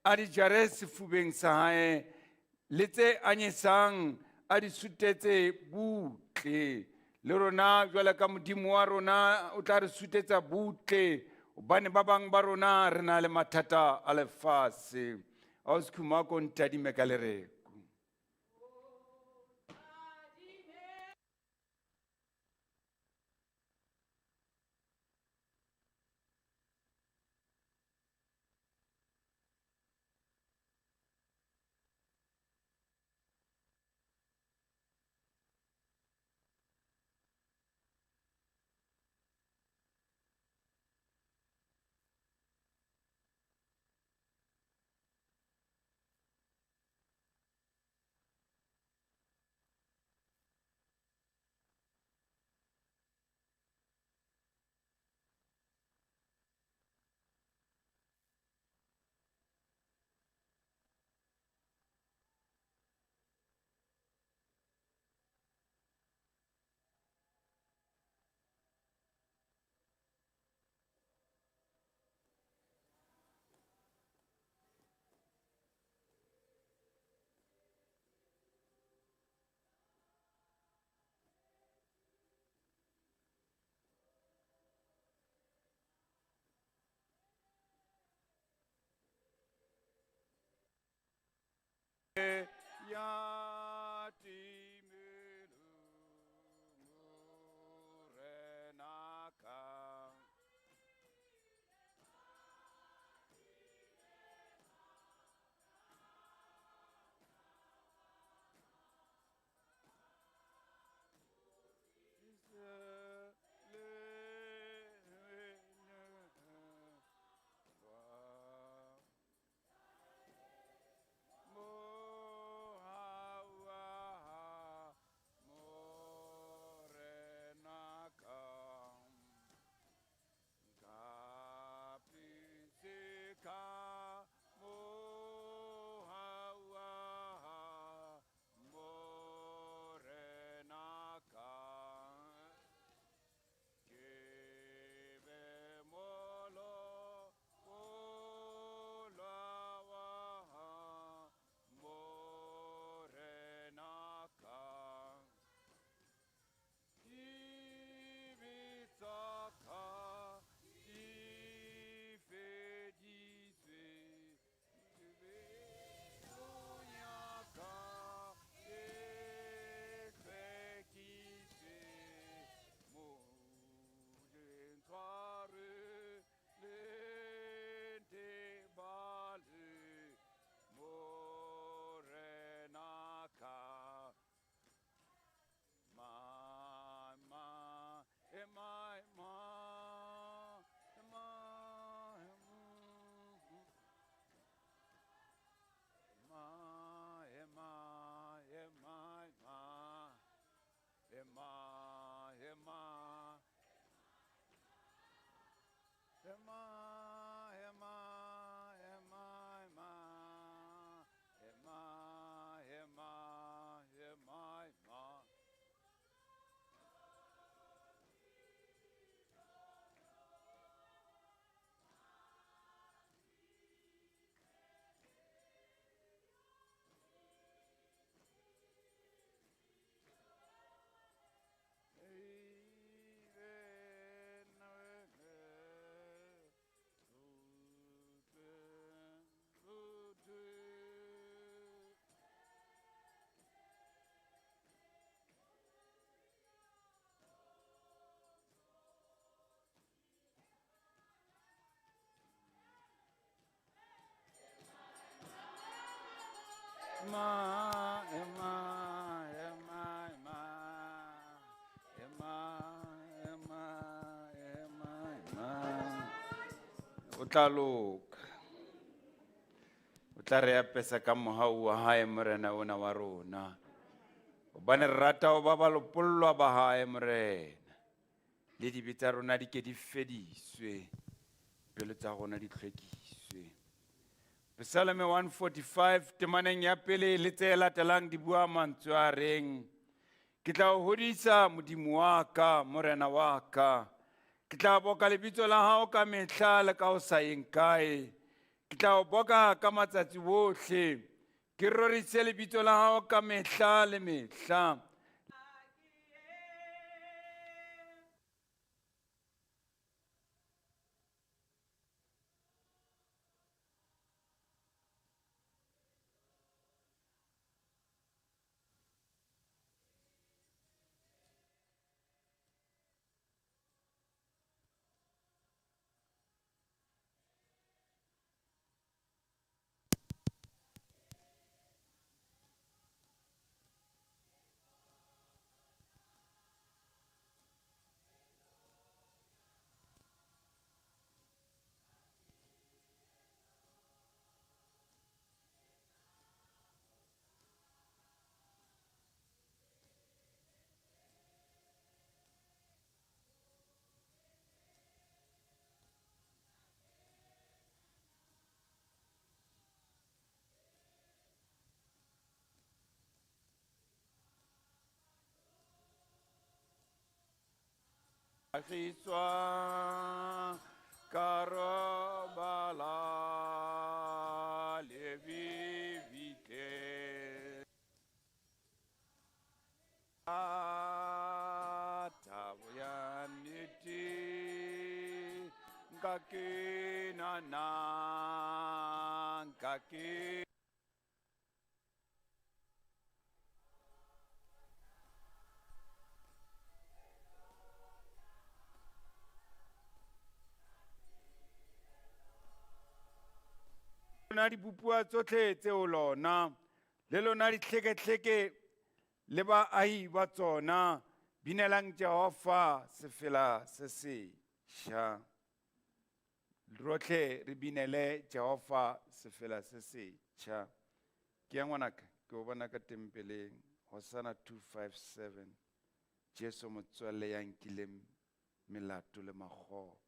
a di jare sefubeng sa hae, le tse anyesang a di sutetse butle. Le rona jwale ka Modimo wa rona o tla re sutetsa butle, hobane ba bang ba rona re na le mathata a lefatshe. Ausi Khumako, ntadime ka lereko. Ya timelo Morena ka. Ma, ema, ema, ema, ema, ema, ema, ema. O tla loka. O tla re apesa ka mohau wa hae Morena ona wa rona. Hobane re rata ho ba balopollwa ba hae Morena. Le dibe tsa rona di ke di fediswe. Pelo tsa rona di hlwekiswe. Psalm 145 temaneng ya pele le tse latelang di bua mantswe a reng, Ke tla o hodisa Modimo wa ka, Morena wa ka. Ke tla boka lebitso la hao ka mehla le ka ho sa yeng kae. Ke tla o boka ka matsatsi wohle, ke rorise lebitso la hao ka mehla le mehla. Agiswa ka robala le bibitle. Thabo ya nnete nka ke nana nka ke. Lona dibopuwa tsotlhe tseo lona, le lona dihlekehleke le baahi ba tsona, binelang Jehova sefela se setjha. Rotlhe re binele Jehova sefela se setjha. Ke ya ngwanaka, ke o bona ka tempeleng, Hosanna 257, Jesu motswalle ya nkileng melato le makgopo.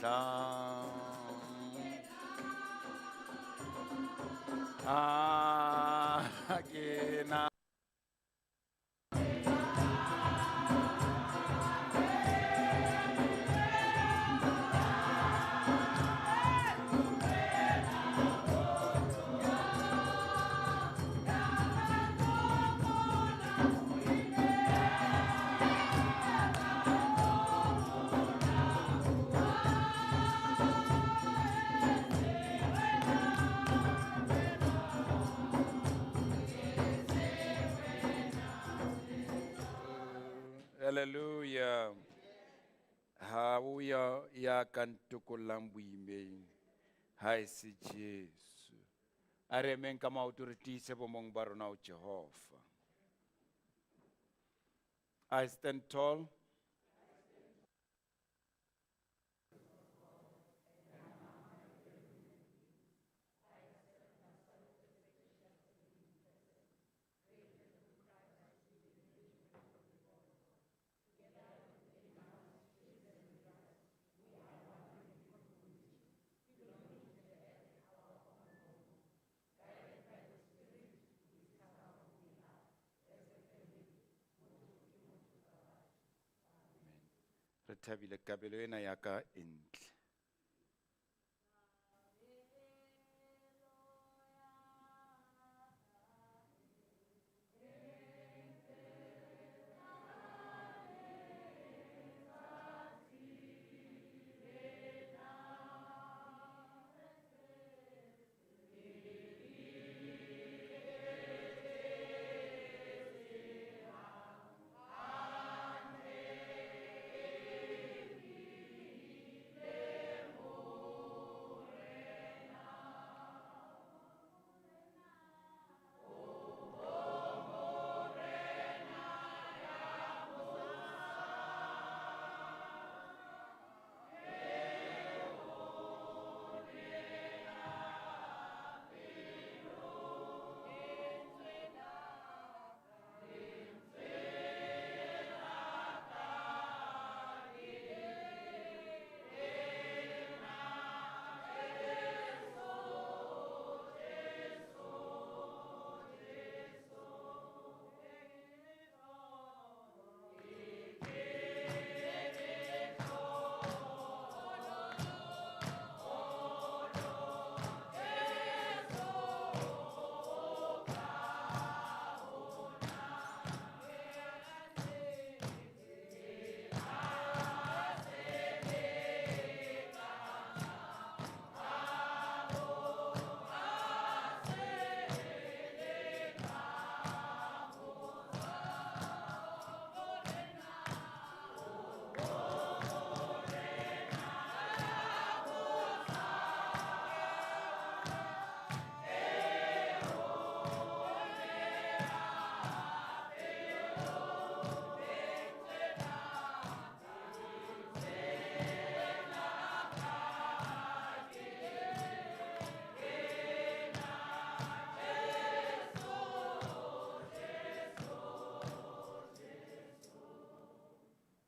tlang. Ha ke na. Hallelujah. Ha o ya ya ka ntokollang boimeng, ha e se Jesu. A re emeng ka maoto re tiise bomong ba rona ho Jehova. I stand tall. Re thabile kabelo ena ya ka e ntle.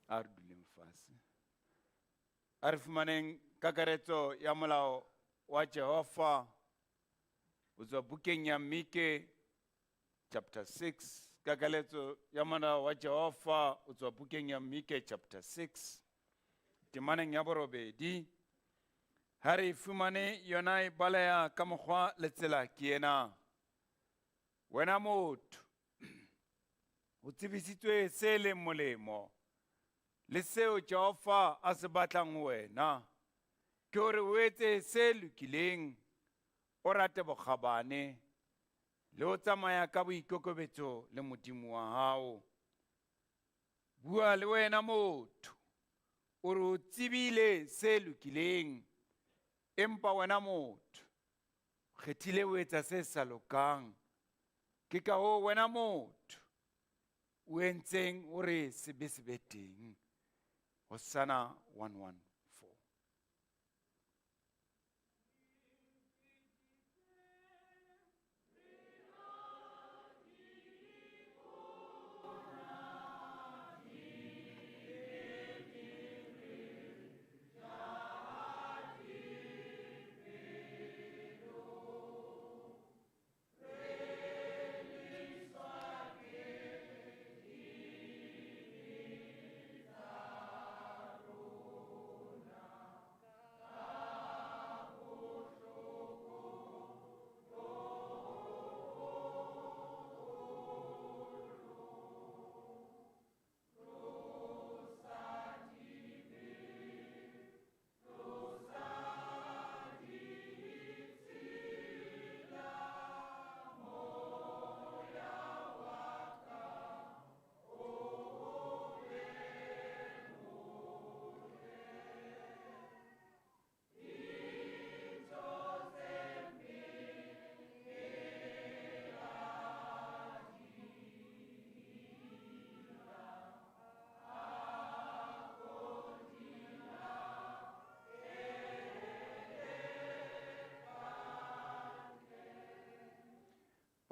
A re duleng fatshe. A re fumaneng kakaretso ya molao wa Jehova ho tswa bukeng ya Mike chapter 6. Kakaretso ya molao wa Jehova ho tswa bukeng ya Mike chapter 6 temaneng ya borobedi. Ha re fumane yona e baleha ka mokgwa le tsela ke ena. Wena motho, o tsebisitswe se leng molemo le seo Jehova a se batlang ho wena, ke hore o etse se lokileng, o rate bokgabane, le ho tsamaya ka boikokobetso le Modimo wa hao. Bua le wena motho, o re o tsebile se lokileng, empa wena motho, o kgethile ho etsa se sa lokang. Ke ka hoo wena motho, o entseng hore sebe se be teng. Hosanna 114.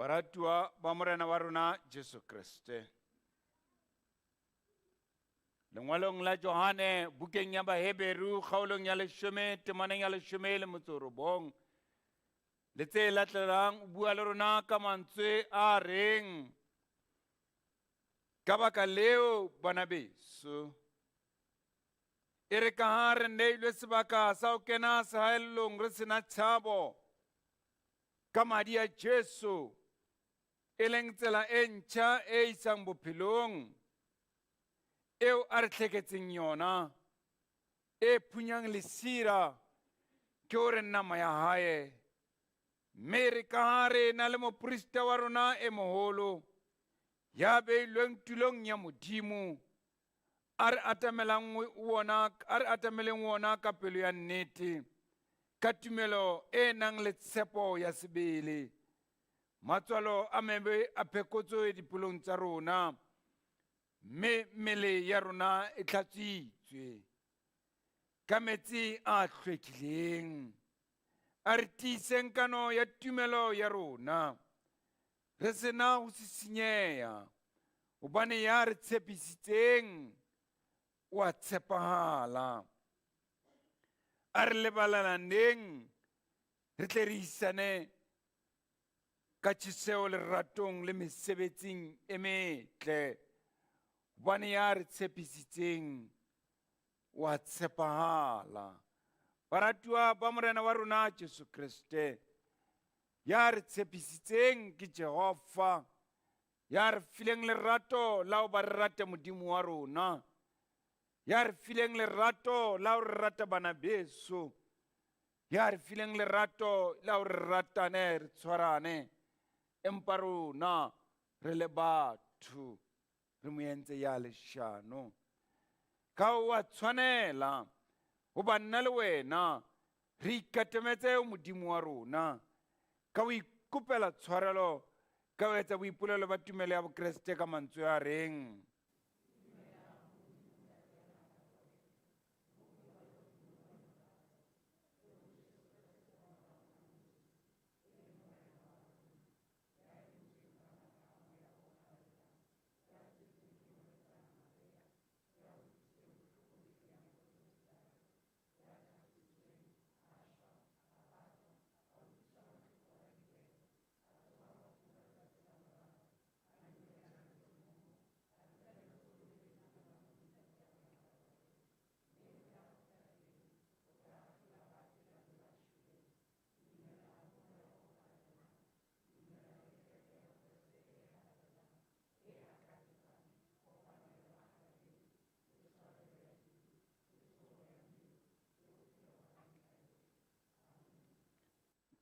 Baratuwa ba Morena wa rona Jesu Kriste. Lengwalong la Johane bukeng ya Baheberu kgaolong ya 10 temaneng ya 19 le tse latelang o bua le rona ka mantswe a reng ka baka leo bana beso e re ka ha re neilwe sebaka sa ho kena sehaellong re sena tshabo ka madi a Jesu e leng tsela e ntjha e isang bophelong eo a re tlheketseng yona e phunyang lesira ke hore nama ya hae mme re ka ha re na le moprista wa rona e moholo ya beilweng tulong ya Modimo a re atamelang wona a re atameleng wona ka pelo ya nnete ka tumelo e nang le tshepo ya sebele matswalo a mebe a phekotswe dipelong tsa rona mme mmele ya rona e tlhatswitswe ka metsi a hlwekileng a re tiiseng kano ya tumelo ya rona re sena ho sisinyeha hobane ya re tshepisitseng o a tshepahala a re lebalelaneng re tle re isane ka tjheseho leratong le mesebetsing e metle hobane ya re tshepisitseng o a tshepahala. Baratuwa ba Morena wa rona Jesu Kriste ya re tshepisitseng ke Jehova ya re fileng lerato la ho ba re rate Modimo wa rona ya re fileng lerato la ho re rata bana beso ya re fileng lerato la ho re ratane re tshwarane empa rona re le batho re mo entse ya leshano ka o a tshwanela hoba nna le wena re ikatemetse Modimo wa rona ka ho ikopela tshwarelo ka ho etsa boipolelo ba tumelo ya Bokreste ka mantswe a reng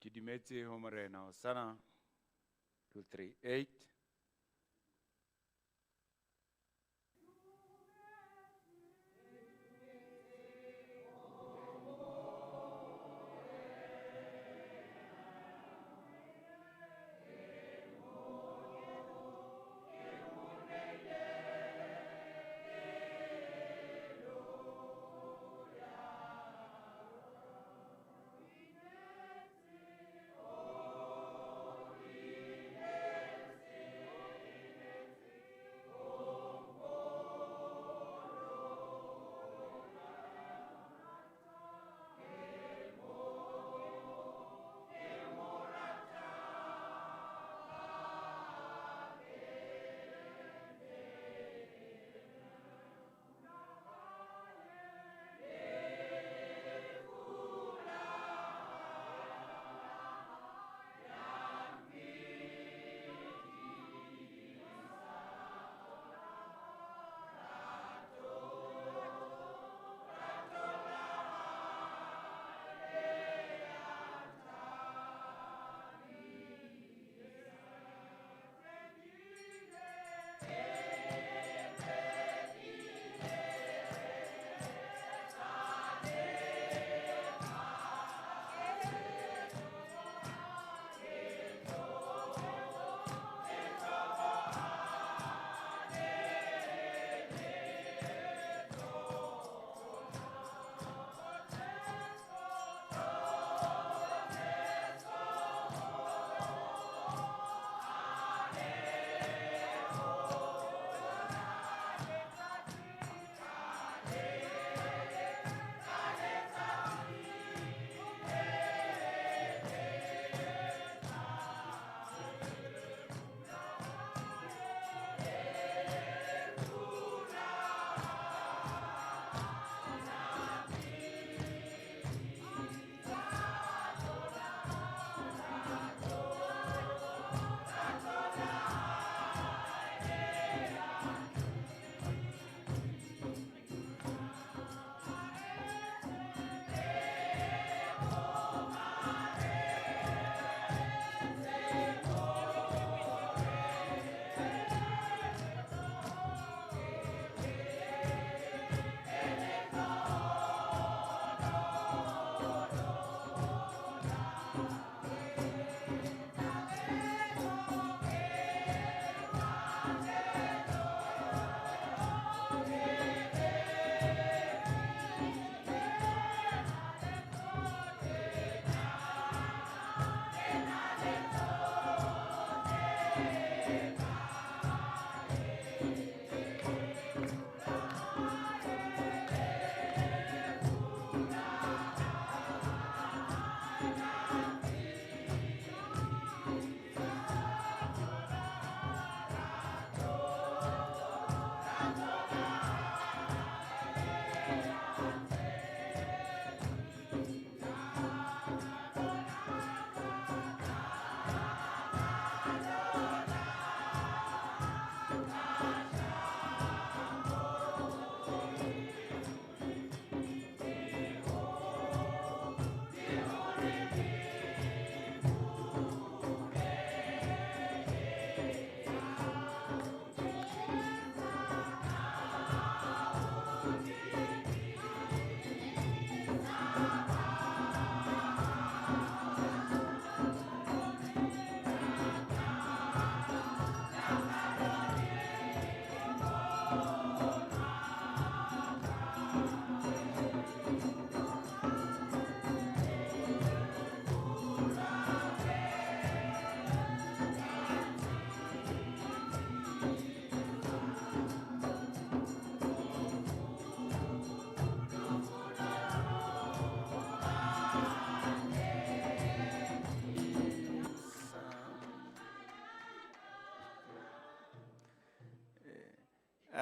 Ke dumetse ho Morena Hosana 238.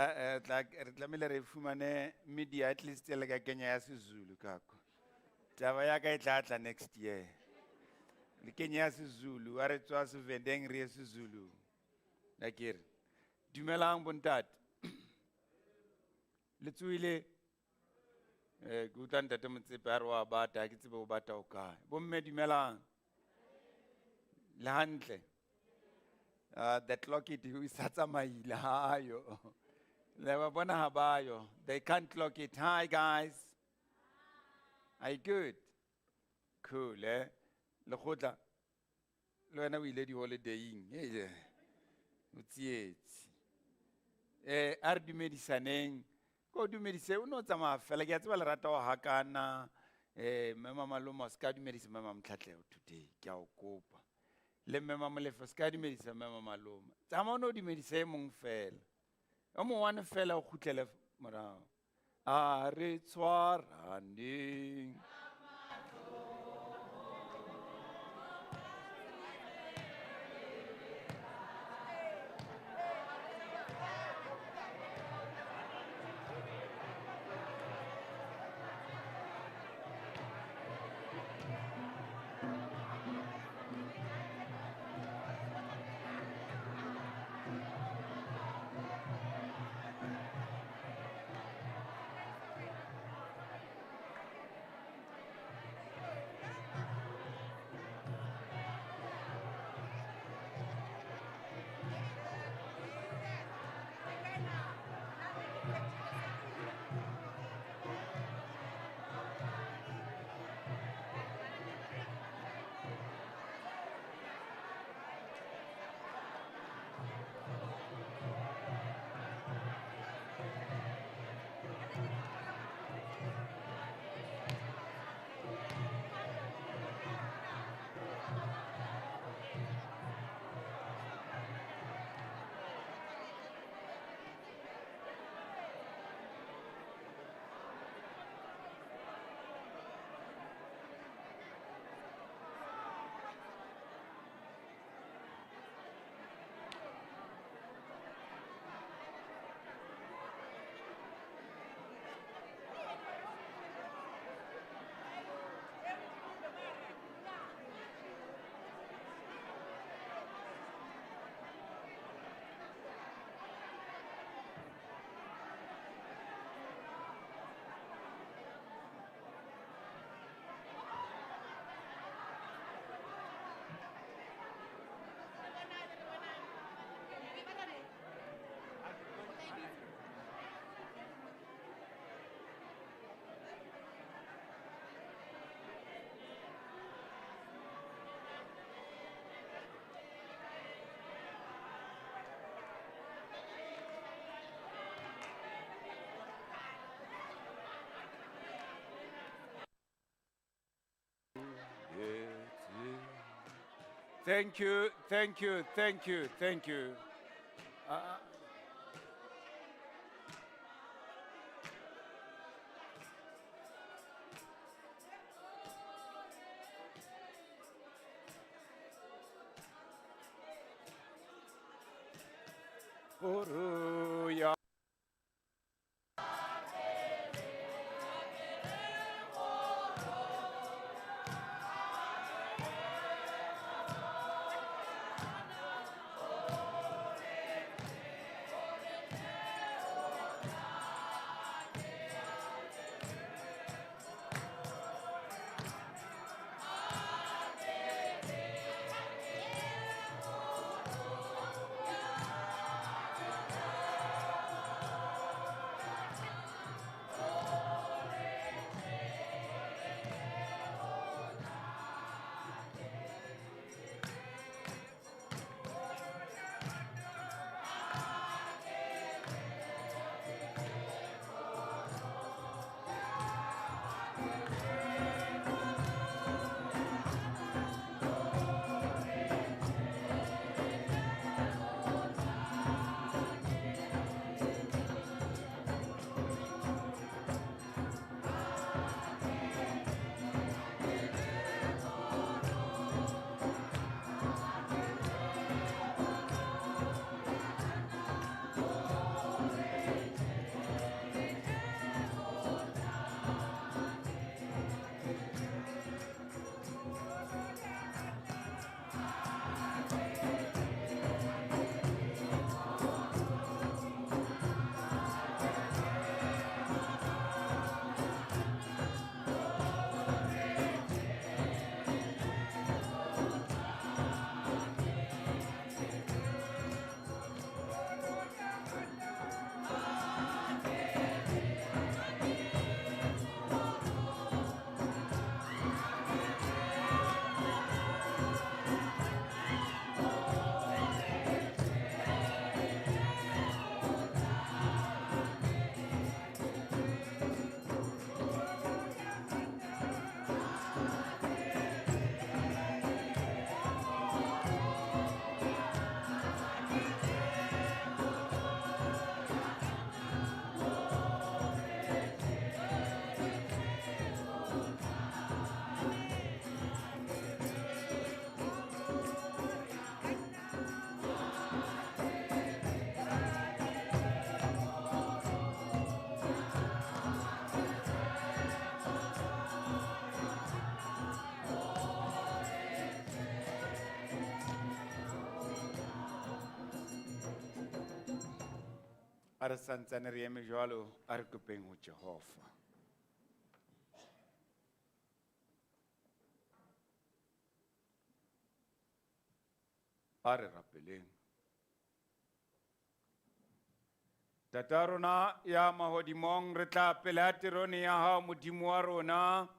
Re tlamehile re fumane media at least le ka kenya ya Sezulu kako. Taba ya ka e tla tla next year. Le kenya ya Sezulu, ha re tswa Sevendeng re ye Sezulu. Akere. Dumelang bontate. Le tsohile? Ke utlwa ntate Motsepe a re wa bata, ha ke tsebe o bata o kae. Bomme dumelang. Le hantle. The clock it e sa tsamaile ha yo. Le ba bona ha ba yo. They can't clock it. Hi guys. Are you good? Cool, eh? Lekgotla. Le wena o ile di-holidaying. Hey, o tsietsi. A re dumedisaneng. Ko dumedise o no tsamaya fela ke a tseba le rata ho hakana. Mme Maloma o ska dumedisa mme Mamtlhatlego today. Ke a o kopa. Le mme Mamolefe o ska dumedisa mme Maloma. Tsamaya o no dumedisa e mong fela. O mong one fela o kgutlele morao. A re tshwaraneng. Thank you, thank you, thank you, thank you. Hallelujah. A re santsane re eme jwalo, a re kopeng ho Jehova. A re rapeleng. Tata rona ya mahodimong, re tla pele ha terone ya hao, Modimo wa rona.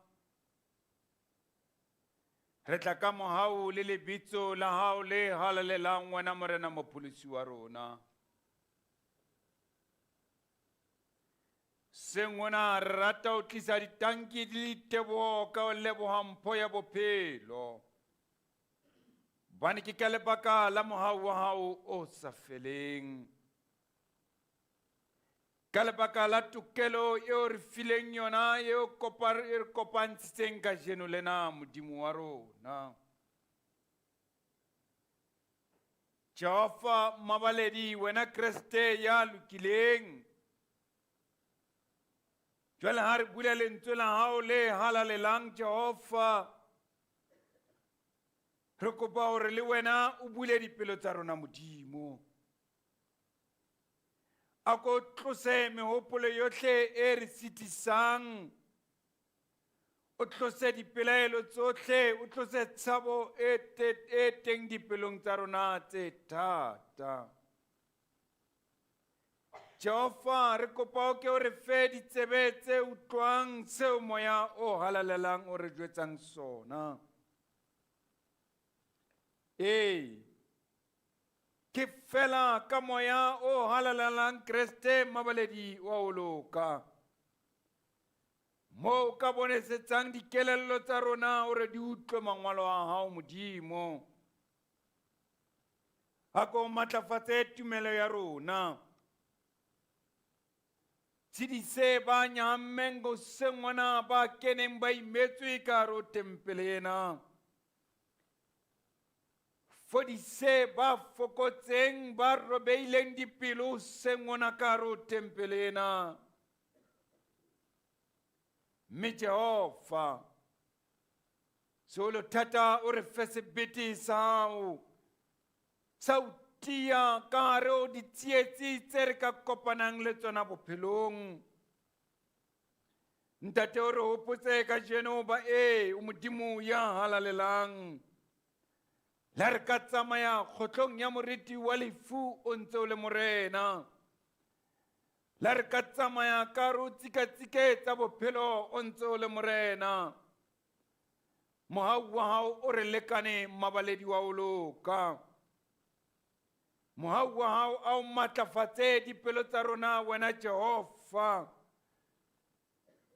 Re tla ka mohau le lebitso la hao le halalelang, wena Morena Mopholosi wa rona. Seng ona re rata ho tlisa ditanki le diteboho ka ho leboha mpho ya bophelo. Hobane ke ka lebaka la mohau wa hao o sa feleng. Ka lebaka la tokelo eo re fileng yona eo kopa e re kopantshitseng kajeno lena, Modimo wa rona. Jehova Mabaledi, wena Kreste ya lokileng. Jwale ha re bula lentswe la hao le halalelang, Jehova, re kopa hore le wena o bule dipelo tsa rona, Modimo. A ko tlose mehopolo yohle e re sitisang, o tlose dipelaelo tsohle, o tlose tshabo e e teng dipelong tsa rona tse thata. Jehova, re kopa o ke o re fe ditsebe tse utlwang seo Moya o Halalelang o re jwetsang sona. Ee, ke fela ka Moya o Halalelang, Kreste Mabaledi wa o loka, moo o ka bonesetsang dikelello tsa rona hore di utlwe mangwalo a hao, Modimo. A ko matlafatse tumelo ya rona. Tshedise ba nyahammeng hoseng hona, ba keneng ba imetswe ka hare ho tempele ena. Fodise ba fokotseng, ba robeileng dipelo hoseng hona ka hare ho tempele ena. Mme Jehova, seholo thata o re fe sebete sa hao sa ho tiya ka hare ho ditsietsi tse re ka kopanang le tsona bophelong. Ntate, o re hopotse kajeno ba ee o Modimo ya halalelang. Le ha re ka tsamaya kgohlong ya moriti wa lefu, o ntse o le Morena. Le ha re ka tsamaya ka hare ho tsikatsike tsa bophelo, o ntse o le Morena. Mohau wa hao o re lekane, Mabaledi wa o loka. Mohau wa hao a o matlafatse dipelo tsa rona, wena Jehova.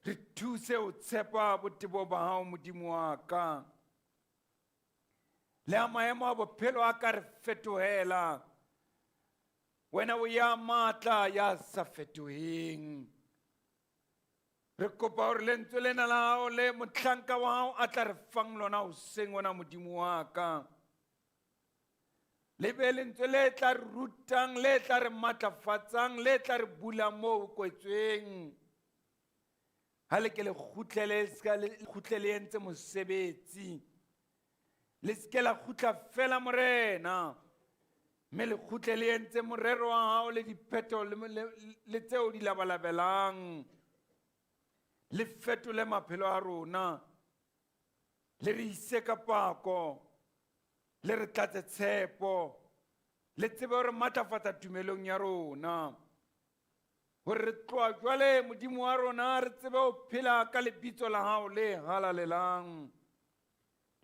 Re thuse ho tshepa botebo ba hao, Modimo wa ka. Le ha maemo a bophelo a ka re fetohela, wena o ya matla ya sa fetoheng. Re kopa hore lentswe lena la hao le mohlanka wa hao a tla re fang lona hoseng ona, Modimo wa ka, le be lentswe le tla re rutang, le tla re matlafatsang, le tla re bulang moo ho kwetsweng. Ha le ke le kgutlele, se le kgutle le entse mosebetsi. Le se ke la kgutla fela, Morena, mme le kgutle le entse morero wa hao le diphetho le tseo di labalabelang. Le fetole maphelo a rona, le re ise ka pako, le re tlatse tshepo, le tsebe hore matlafatsa tumelong ya rona, hore re tloha jwale, Modimo wa rona, re tsebe ho phela ka lebitso la hao le halalelang,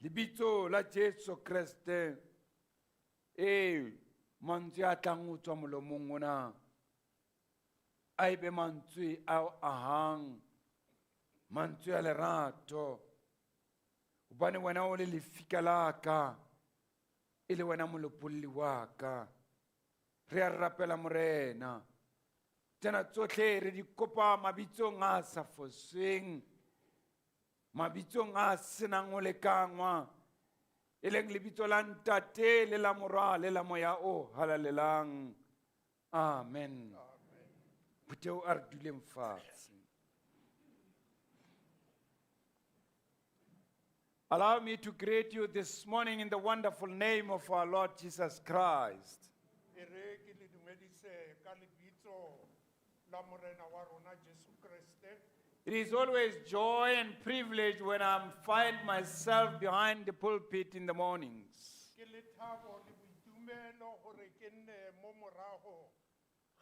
lebitso la Jesu Kreste. Ee, mantswe a tlang ho tswa molomong ona a ebe mantswe a ahang, mantswe a lerato, hobane wena o le lefika la ka, e le wena molopolli wa ka. Re a rapela, Morena, tsena tsohle re di kopa mabitsong a sa fosweng, mabitsong a senang ho lekangwa, e leng lebitso la Ntate le la Mora le la Moya o Halalelang. Amen. Phutheo, a re duleng fatshe. Allow me to greet you this morning in the wonderful name of our Lord Jesus Christ. E re ke le dumedise ka lebitso La Morena wa rona Jesu Kreste. It is always joy and privilege when I find myself behind the pulpit in the mornings. Ke lethabo le boitumelo gore ke nne mo morago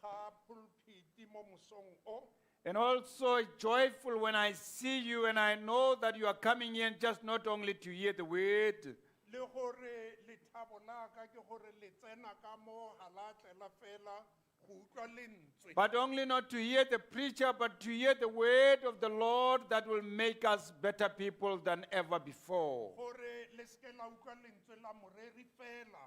ga pulpiti mo mosong o. And also joyful when I see you and I know that you are coming here just not only to hear the word, Le gore lethabo la ka ke gore le tsena ka mo ga la tlela fela go utlwa lentswe. but only not to hear the preacher, but to hear the word of the Lord that will make us better people than ever before. Gore le seke la utlwa lentswe la moreri fela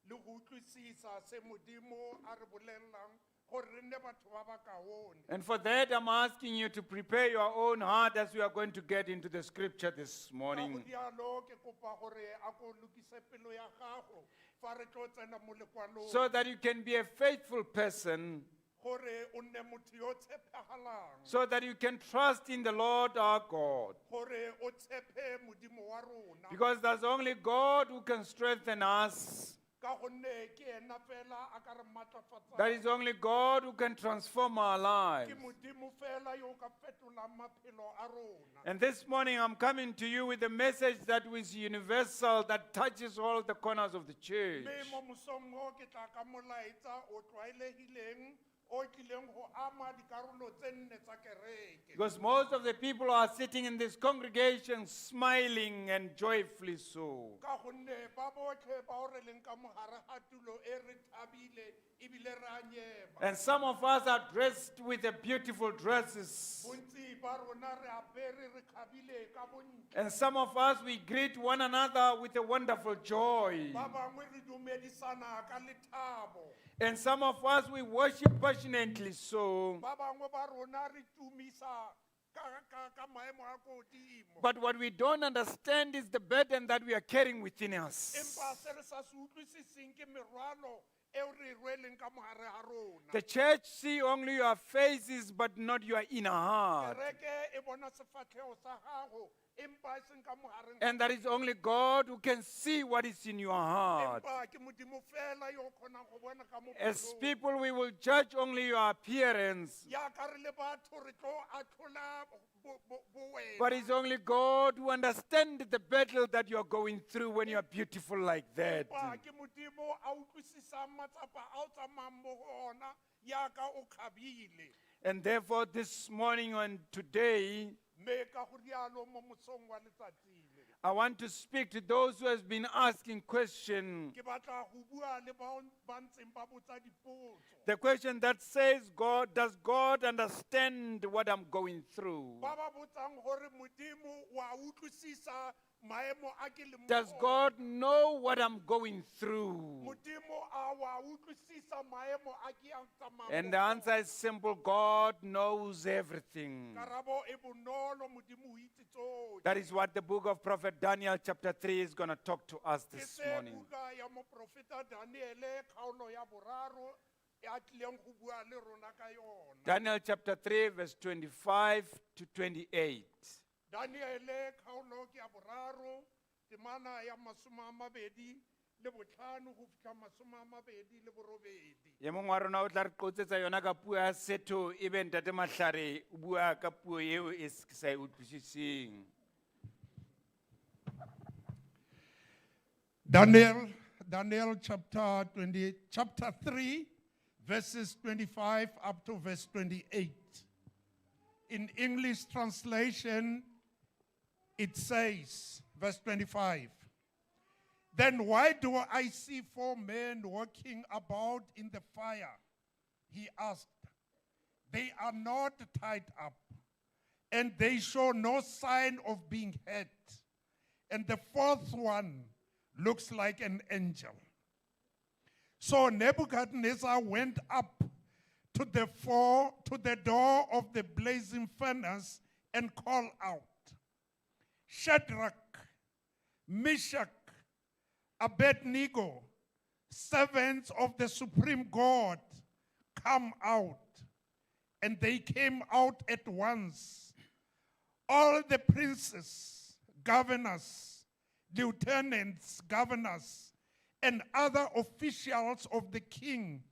le go utlwisisa se Modimo a re bolellang gore re nne batho ba ba kaone. And for that, I'm asking you to prepare your own heart as we are going to get into the scripture this Ka go morning. rialo ke kopa gore a ko lokise pelo ya gago fa re tlo tsena mo lekwalong. So that you can be a faithful person, Gore o nne motho yo tshepegalang. so that you can trust in the Lord our God. Gore o tshepe Modimo wa rona. Because there's only God who can strengthen us. Ka gonne ke ena fela a ka re matlafatsang. That is only God who can transform our lives. Ke Modimo fela yo o ka fetolang maphelo a rona. And this morning I'm coming to you with a message that is universal, that touches all the corners of the church. Mme mo mosong o ke tla ka molaetsa o tlwaelegileng o tlileng go ama dikarolo tse nne tsa kereke. Because most of the people are sitting in this congregation smiling and joyfully so. Ka gonne ba botlhe ba o re leng ka mogare ga tulo e re thabile ebile re a nyema. And some of us are dressed with the beautiful dresses. Bontsi ba rona re apere re kgabile ka bontle. And some of us, we greet one another with a wonderful joy. Ba bangwe re dumedisana ka lethabo. And some of us, we worship passionately so. Ba bangwe ba rona re tumisa ka maemo a ko godimo. But what we don't understand is the burden that we are carrying within us. Empa se re sa se utlwisiseng ke merwalo eo re e rweleng ka mogare ga rona. The church see only your faces, but not your inner heart. Kereke e bona sefatlhego sa gago empa e seng ka mogareng. And that is only God who can see what is in your heart. Empa ke Modimo fela yo o kgonang go bona ka mo As pelong. people, we will judge only your appearance. Yaka re le batho re tlo atlhola bo wena. But it's only God who understands the battle that you're going through when you're beautiful like that. Empa ke Modimo a utlwisisang matsapa a o tsamayang mo go ona yaka o kgabile. And therefore, this morning and today, Mme ka go rialo mo mosong wa letsatsi le. I want to speak to those who has been asking question. Ke batla go bua le bao ba ntseng ba botsa dipotso. The question that says, God, does God understand what I'm going through? Ba ba botsang gore Modimo wa utlwisisa maemo a ke leng mo Does go ona. God know what I'm going through? Modimo a wa utlwisisa maemo a ke a tsamayang And mo the go answer is simple: God knows everything. ona. Karabo e bonolo, Modimo o itse tsotlhe. That is what the book of Prophet Daniel, chapter 3, is going to talk to us Ke this se morning. buka ya moprofeta Daniele kgaolo ya boraro e a tlileng go bua le rona ka yona. Daniel chapter 3, verse 25 to 28. Daniele kgaolo ke ya boraro temana ya 25 go fitlha 28. Ye mongwe wa rona o tla re qotsetsa yona ka puo ya setho ebe ntate Mahlare o bua ka puo eo e ke sa e utlwisiseng. Daniel chapter 20, chapter 3, verses 25 up to verse 28. In English translation, it says, verse 25, "Then why do I see four men walking about in the fire?" He asked. "They are not tied up, and they show no sign of being hurt. And the fourth one looks like an angel." So Nebuchadnezzar went up to the door of the blazing furnace and called out, "Shadrach, Meshach, Abednego, servants of the supreme God, come out." And they came out at once. All the princes, governors, lieutenants, governors, and other officials of the king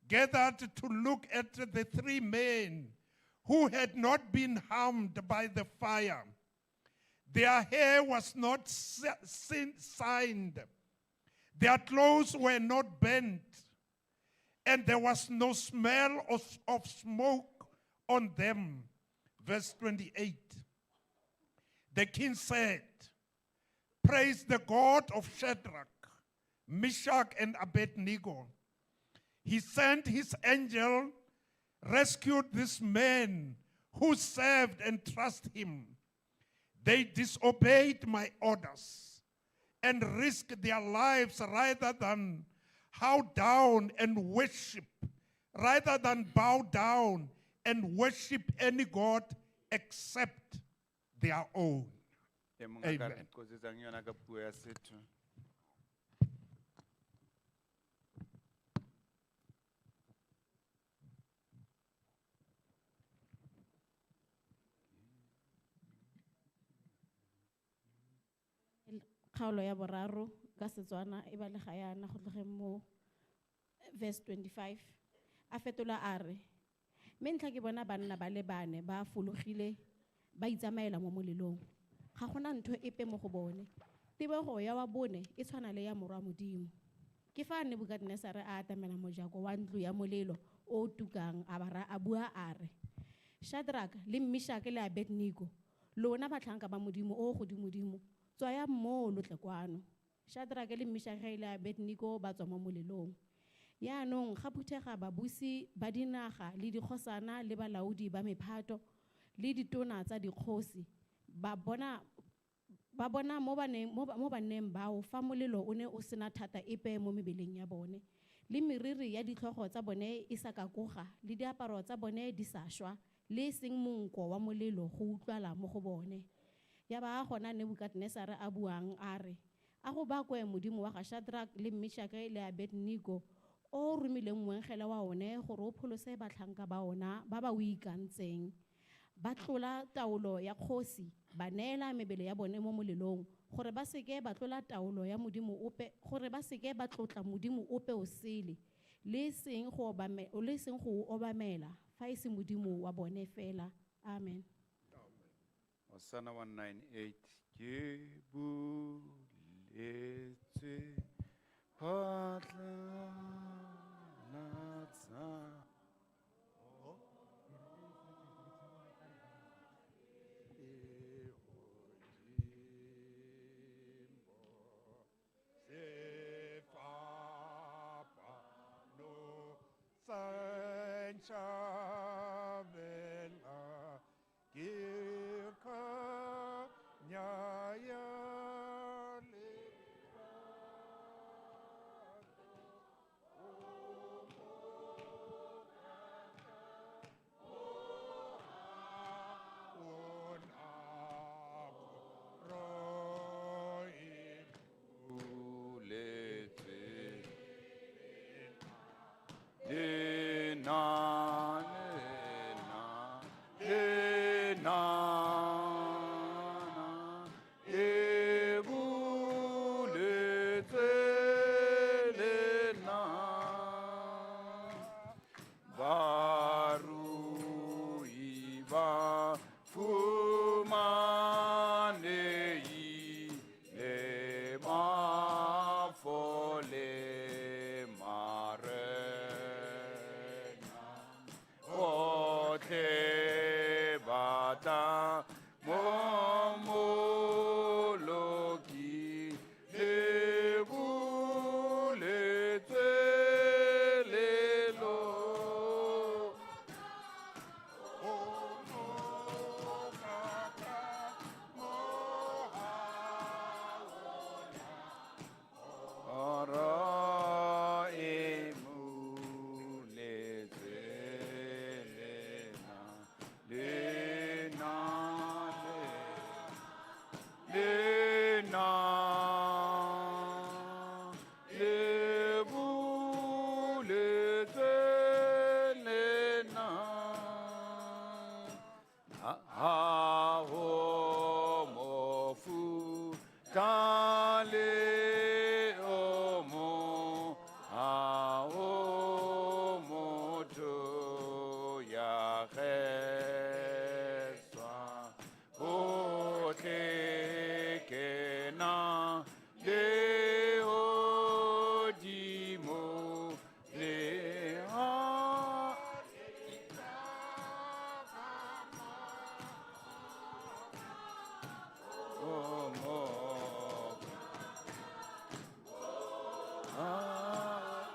gathered to look at the three men who had not been harmed by the fire. Their hair was not signed, their clothes were not burnt, and there was no smell of smoke on them. Verse 28. The king said, "Praise the God of Shadrach, Meshach, and Abednego. He sent his angel, rescued this man who served and trusted him. They disobeyed my orders and risked their lives rather than bow down and worship, rather than bow down and worship any god except their own." E mong a ka Amen. re qotsetsang yona ka puo ya setho. Kgaolo ya boraro ka Setswana e balega yana go tlogeng mo verse 25. A fetola a re, mme ntlha ke bona banna ba le bane ba fologile ba itsamaela mo molelong, ga gona ntho epe mo go bone, tebego ya wa bone e tshwana le ya morwa Modimo. Ke fa Nebukadnesare a atamela mojako wa ntlo ya molelo o o tukang, a ba a bua a re, Shadrach le Meshach le Abednego, lona batlhanka ba Modimo o godimodimo, tswayang moo lo tle kwano. Shadrach le Meshach le Abednego ba tswa mo molelong. Yaanong ga phuthega babusi ba dinaga le dikgosana le balaodi ba mephato le ditona tsa dikgosi, ba bona mo banneng bao fa molelo o ne o sena thata epe mo mebeleng ya bone, le meriri ya ditlhogo tsa bone e sa kakoga, le diaparo tsa bone di sa šwa, le e seng monko wa molelo go utlwala mo go bone. Ya ba gona Nebukadnesare a buang a re, a go bakwe Modimo wa ga Shadrach le Meshach le Abednego, o romileng moengele wa one gore o pholose batlhanka ba ona ba ba o ikantseng. Ba tlola taolo ya kgosi, ba neela mebele ya bone mo molelong gore ba seke ba tlola taolo ya Modimo ope, gore ba seke ba tlotla Modimo ope o sele, le seng go o obamela fa e se Modimo wa bone fela. Amen. Hosanna 198. Ke buletswe phatlalatsa. Sefapano sa ntšhabela, ke khanya ya lerato. Tle kena lehodimo le ha o mo ah.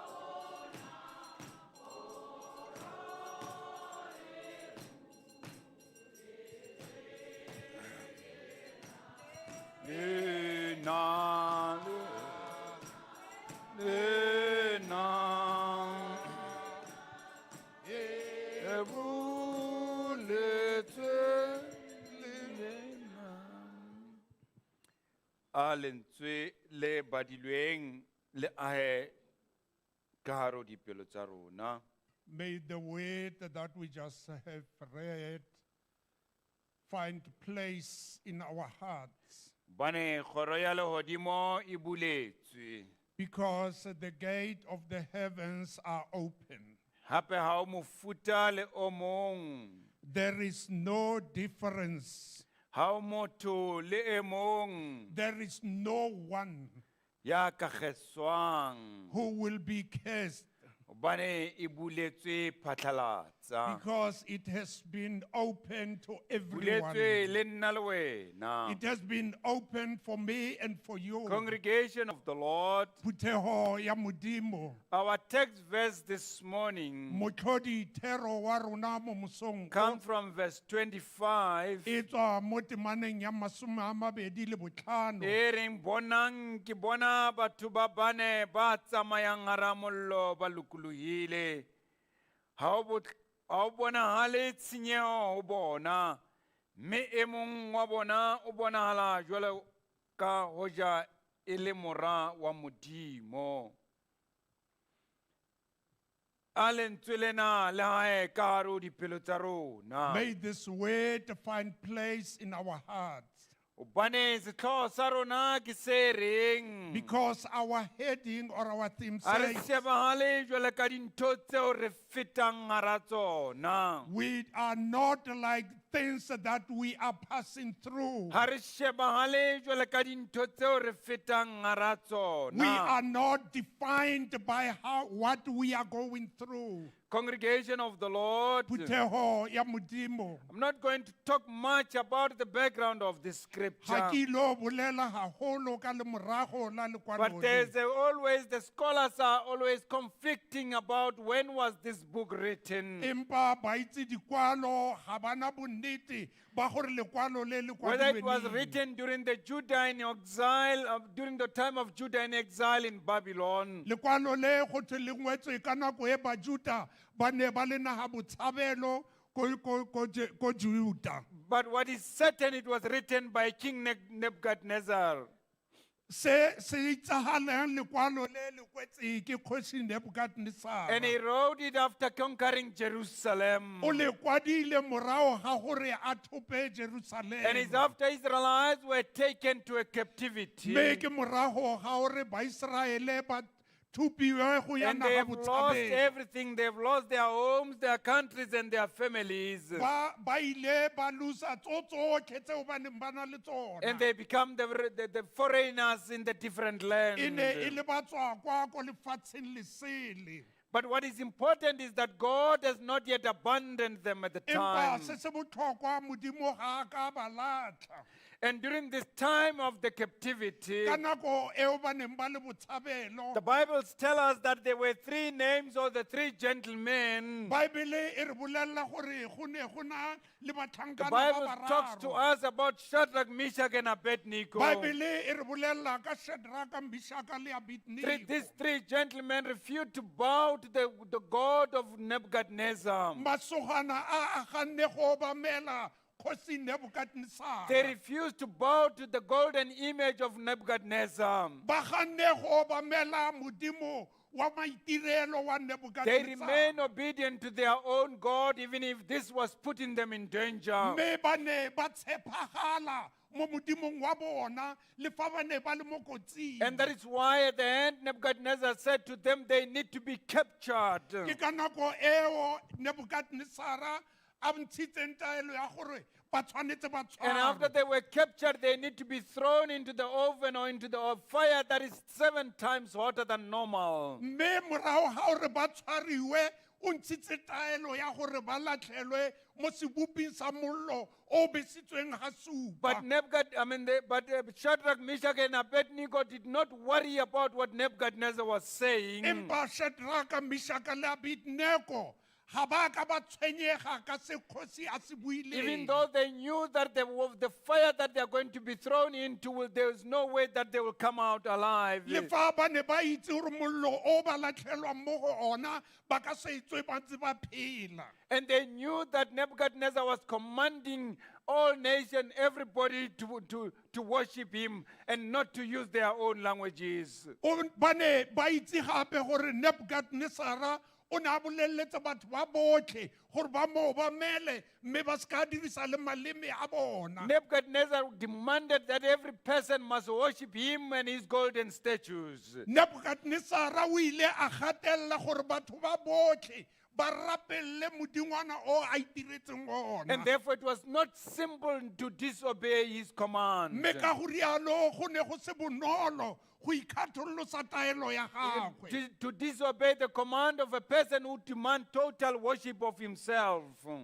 Le na le na e boletswe le na. A lentswe le badilweng le ahe ka hare ho dipelo tsa rona. May the word that we just have read find place in our hearts Bane kgoro ya lehodimo e buletswe. because the gate of the heavens are open. Hape ha o mofuta le o mong. There is no difference. Ha o motho le e mong There is no one ya ka kgeswang. who will be cursed Hobane e buletswe phatlalatsa. because it has been open to everyone. Buletswe le nna le wena. It has been open for me and for you. Congregation of the Lord, Phutheho ya Modimo. our text verse this morning Motlhodi thero wa rona mo mosong o comes from verse 25. e tswa mo temaneng ya 25. E reng bonang ke bona batho ba bane ba tsamayang hara mollo ba lokolohile. Ha o ha o bonahale tshenyeho ho bona, mme e mong wa bona o bonahala jwalo ka hoja e le mora wa Modimo. A lentswe lena le hae ka hare ho dipelo tsa rona. May this word find place in our hearts Hobane sehlooho sa rona ke se reng. because our heading or our theme A re says shebahale jwalo ka dintho tseo re fetang hara tsona. we are not like things that we are passing through. Ha re shebahale jwalo ka dintho tseo re fetang hara We are tsona. not defined by how what we are going through. Congregation of the Lord, Phutheho ya Modimo. I'm not going to talk much about the background of this Ha scripture. ke ilo bolela haholo ka lemorago la lekwalo But le. there's always, the scholars are always conflicting about when was this book written. Empa baitse dikwalo ga bana bonnete ba gore lekwalo le le Whether it kwadilwe was neng. written during the Judah in exile, during the time of Judah in exile in Babylon. Lekwalo le go thwe le ngwetswe ka nako e Bajuta ba ne ba le naga botshabelo ko Juta. But what is certain, it was written by King Nebuchadnezzar. Se se itsahalang lekwalo le le kwetse ke kgosi Nebuchadnezzar. And he wrote it after conquering Jerusalem. O le kwadile morago ga gore a thope And it's Jerusalem. after Israelites were taken to a captivity. Mme ke morago ga gore Baiseraele ba thopiwe go ya And naga they've lost botshabelo. everything. They've lost their homes, their countries, and their families. Ba ile ba losa tso tsotlhe tseo ba neng ba na le tsona. And they become the foreigners in the different E ne e land. le batswakwa ko lefatsheng lesele. But what is important is that God has not yet abandoned them at the Empa time. se se botlhokwa Modimo ga a ka ba latlha. And during this time of the captivity, Ka nako eo ba neng ba le botshabelo, the Bibles tell us that there were three names of the three gentlemen. Baebele e re bolelela gore go ne go na le The batlhankana ba Bible talks to bararo. us about Shadrach, Meshach, and Abednego. Baebele e re bolelela ka Shadraka, Meshaka le Abednego. These three gentlemen refused to bow to the God of Nebuchadnezzar. Masogana a a ganne go obamela kgosi Nebuchadnezzar. They refused to bow to the golden image of Nebuchadnezzar. Ba ganne go obamela Modimo wa maitirelo wa They Nebuchadnezzar. remain obedient to their own God, even if this was putting them in danger. Mme ba ne ba tshepagala mo Modimong wa bona le fa ba ne ba le mo kotsing. And that is why at the end Nebuchadnezzar said to them they need to be captured. Ke ka nako eo Nebuchadnezzar a ntshitseng taelo ya gore ba tshwanetse ba And after tshwarwe. They were captured, they need to be thrown into the oven or into the fire that is seven times hotter than normal. Mme morago ga gore ba tshwariwe o ntshitse taelo ya gore ba latlhelwe mo seboping sa mollo o besitsweng ga supa. But Nebuchadnezzar, I mean, they, but Shadrach, Meshach, and Abednego did not worry about what Nebuchadnezzar was saying. Empa Shadraka, Meshaka le Abednego ga ba ka ba tshwenyega ka se kgosi a se Even buileng. though they knew that the fire that they are going to be thrown into, there is no way that they will come out alive. Le fa ba ne ba itse gore mollo o ba latlhelwang mo go ona ba ka se tswe ba ntse ba phela. And they knew that Nebuchadnezzar was commanding all nation, everybody to worship him and not to use their own languages. Ba ne ba itse gape gore Nebuchadnezzara o ne a boleletse batho ba botlhe gore ba mo obamele mme ba se ka dirisa le maleme a bona. Nebuchadnezzar demanded that every person must worship him and his golden statues. Nebuchadnezzara o ile a gatelela gore batho ba botlhe ba rapelele modingwana o a itiretseng ona. And therefore, it was not simple to disobey his command. Mme ka go rialo go ne go se bonolo go ikgatholosa taelo ya gagwe. To disobey the command of a person who demands total worship of himself.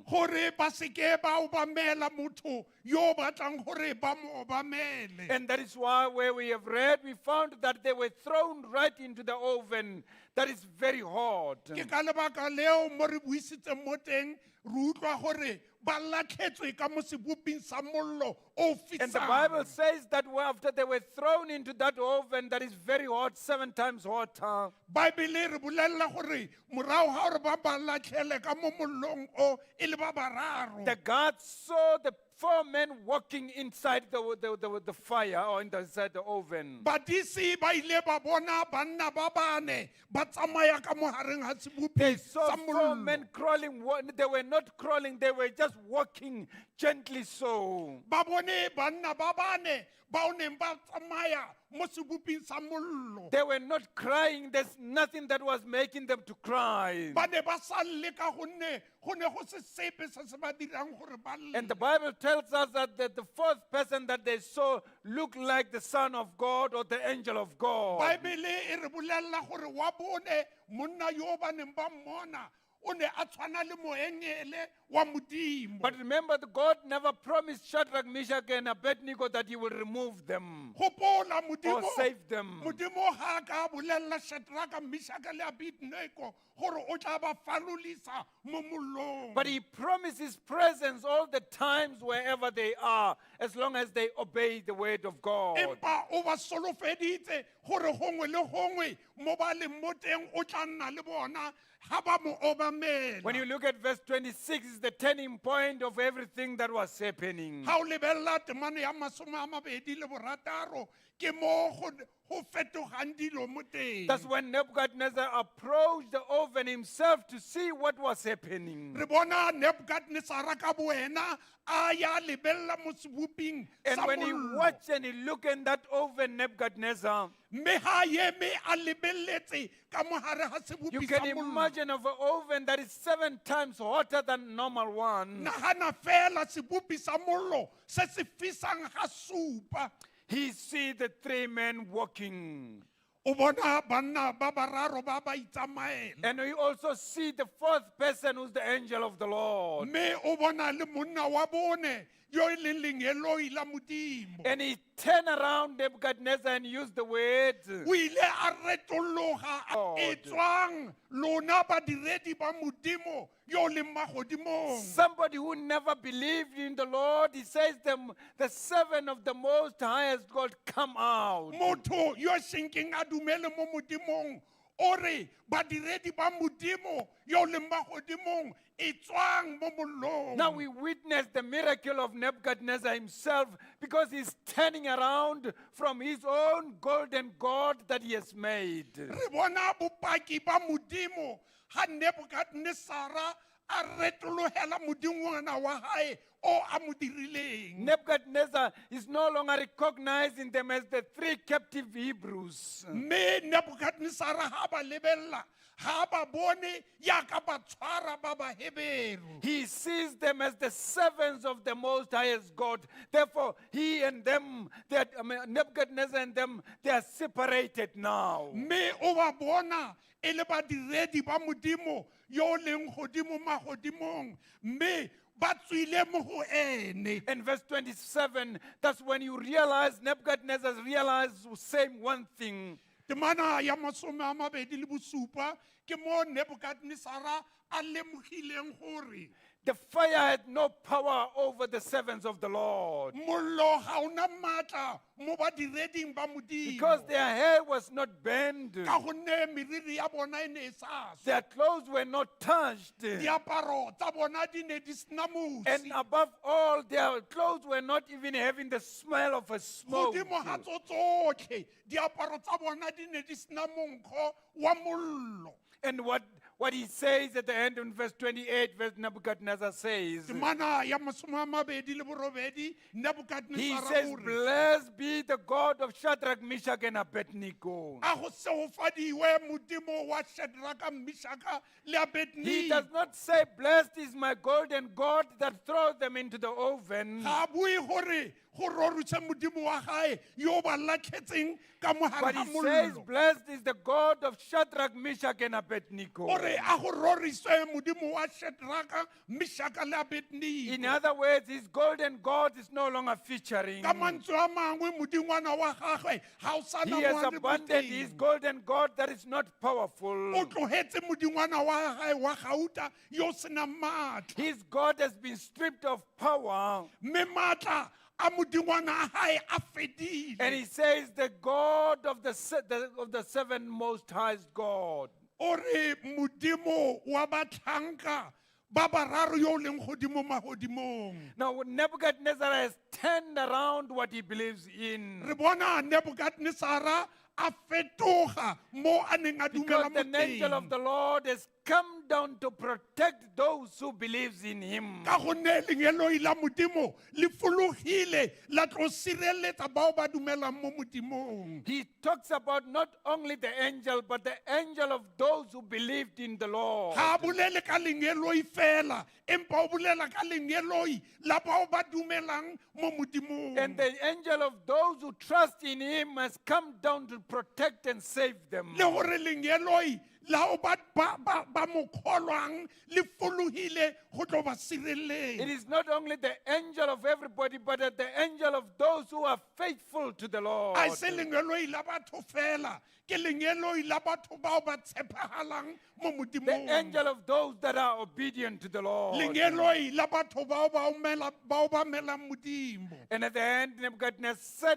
Gore ba seke ba obamela motho yo o batlang gore ba mo obamele. And that is why, where we have read, we found that they were thrown right into the oven that is very hot. Ke ka lebaka leo mo re buisitseng mo teng re utlwa gore ba latlhetswe ka mo seboping sa mollo o And the Bible fisang. Says that after they were thrown into that oven that is very hot, seven times hotter, Baebele re bolelela gore morago ga gore ba ba latlhele ka mo mollong o e le ba bararo, the guards saw the four men walking inside the fire or inside the oven. Badisi ba ile ba bona banna ba bane ba tsamaya ka mo gareng ga sebopi They saw sa four mollo. Men crawling. They were not crawling, they were just walking gently so. Ba bone banna ba bane ba o neng ba tsamaya mo seboping sa mollo. They were not crying. There's nothing that was making them to cry. Ba ne ba sa lle ka gonne go ne go se sepe se se ba dirang gore ba lle. And the Bible tells us that the fourth person that they saw looked like the Son of God or the angel of God. Baebele e re bolelela gore wa bone monna yo ba neng ba mmona o ne a tshwana le moengele wa Modimo. But remember, the God never promised Shadrach, Meshach, and Abednego that he will remove them Gopola or Modimo, save them. Modimo ga a ka a bolelela Shadraka, Meshaka le Abednego gore o tla ba falolisa mo mollong. But he promised his presence all the times wherever they are, as long as they obey the word of God. Empa o ba solofeditse gore gongwe le gongwe mo ba leng mo teng o tla nna le bona ga ba mo obamela. When you look at verse 26, it's the turning point of everything that was happening. Ga o lebelela temane ya 26 ke mo go fetogang dilo mo teng. That's when Nebuchadnezzar approached the oven himself to see what was happening. Re bona Nebuchadnezzara ka boena a ya lebelela mo seboping And sa when he mollo. watched and he looked in that oven, Nebuchadnezzar, Mme ga a eme a lebeletse ka mogare ga you sebopi sa can mollo. Imagine of an oven that is seven times hotter than normal one. Nagana fela sebopi sa mollo se se fisang ga supa. He see the three men walking. O bona banna ba bararo ba ba itsamaela. And we also see the fourth person, who's the angel of the Lord. Mme o bona le monna wa bone yo e leng lengeloi la Modimo. And he turned around Nebuchadnezzar and used the word. O ile a retologa God. E tswang lona badiredi ba Modimo yo o leng magodimong. Somebody who never believed in the Lord, he says, the servant of the Most Highest God, come out. Motho yo senkeng a dumele mo Modimong o re badiredi ba Modimo yo o leng magodimong e tswang mo mollong. Now we witness the miracle of Nebuchadnezzar himself because he's turning around from his own golden God that he has made. Re bona bopaki ba Modimo ga Nebukadnesara a retologela modingwana wa gae o o a mo dirileng. Nebuchadnezzar is no longer recognizing them as the three captive Hebrews. Mme Nebukadnesara ha ba lebella, ha ba bone yaka ba tshwara ba Baheberu. He sees them as the servants of the Most Highest God. Therefore, he and them, they are, I mean, Nebuchadnezzar and them, they are separated now. Mme o ba bona e le badiredi ba Modimo yo o leng godimo magodimong, mme ba tswile mo go ene. And verse 27, that's when you realize Nebuchadnezzar realized the same one thing. Temana ya 27 ke mo Nebukadnesara a lemogileng gore The fire had no power over the servants of the Lord. Mollo ga ona maatla mo badireding ba Modimo. Because their hair was not burned, Ka gonne meriri ya bona e ne e sa swa. Their clothes were not touched. Diaparo tsa bona di ne di sena mosi. And above all, their clothes were not even having the smell of a smoke. Godimo ga tso tsotlhe, diaparo tsa bona di ne di sena monkgo wa mollo. And what he says at the end in verse 28, verse Nebuchadnezzar says, Temana ya 28, he Nebuchadnezzar says, o re, "Blessed be the God of Shadrach, Meshach, and Abednego." A go segofadiwe Modimo wa Shadraka, Meshaka le He Abednego. does not say, "Blessed is my golden God that throws them into the oven." Ga a bue gore go rorise Modimo wa gae yo o ba latlhetseng ka mo gare But ga he says, mollo. "Blessed is the God of Shadrach, Meshach, and Abednego." O re a go roriswe Modimo wa Shadraka, Meshaka le In Abednego. other words, his golden God is no longer featuring. Ka mantswe a mangwe, modingwana wa gagwe ga o sana He has mo a le abandoned his boteng. golden God that is not powerful. O tlogetse modingwana wa gae wa gauta yo o senang maatla. His God has been stripped of power. Mme maatla a modingwana a gae a fedile. And he says, the God of the seven most highest God. O re Modimo wa batlhanka ba bararo yo o leng godimo magodimong. Now, Nebuchadnezzar has turned around what he believes in. Re bona Nebuchadnezzar a fetoga mo a neng a dumela Because mo the angel of teng. the Lord has come down to protect those who believes in him. Ka gonne lengeloi la Modimo le fologile la tlo sireletsa bao ba dumelang mo Modimong. He talks about not only the angel, but the angel of those who believed in the Lord. Ga a bolele ka lengeloi fela, empa o bolela ka lengeloi la bao ba dumelang mo Modimong. And the angel of those who trust in him has come down to protect and save them. Le gore lengeloi la o ba mo kgolwang le fologile go tlo ba It sireletsa. is not only the angel of everybody, but the angel of those who are faithful to the Lord. A se lengeloi la batho fela, ke lengeloi la batho bao ba tshepagalang mo The Modimong. angel of those that are obedient to the Lord. Lengeloi la batho bao ba ba obamelang Modimo. And at the end, Nebuchadnezzar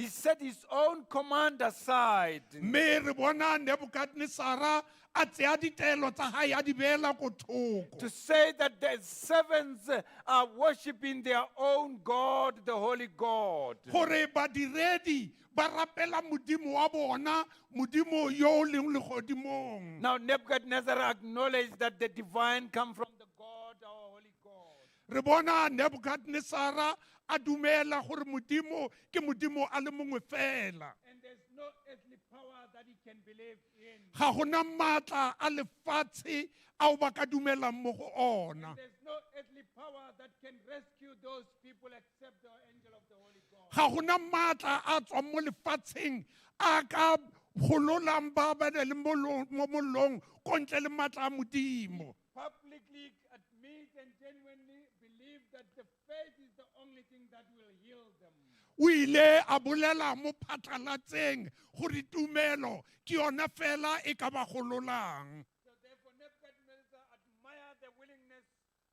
set his own command aside. Mme re bona Nebuchadnezzar a tseya ditaelo tsa hae a di beela ko thoko. To say that the servants are worshiping their own God, the Holy God. Gore badiredi ba rapela Modimo wa bona, Modimo yo o leng legodimong. Now Nebuchadnezzar acknowledged that the divine come from the God, our holy God. Re bona Nebuchadnezzar a dumela gore Modimo ke Modimo a le mongwe fela. And there's no earthly power that he can believe in. Ga gona maatla a lefatshe ao ba ka dumelang mo go ona. There's no earthly power that can rescue those people except the angel of the Holy God. Ga gona maatla a tswang mo lefatsheng a ka gololang ba ba ne le mo mollong ko ntle le maatla a Modimo. Publicly admit and genuinely believe that the faith is the only thing that will heal them. O ile a bolela mo phatlhalatseng gore tumelo ke yona fela e ka ba gololang. So therefore Nebuchadnezzar admired the willingness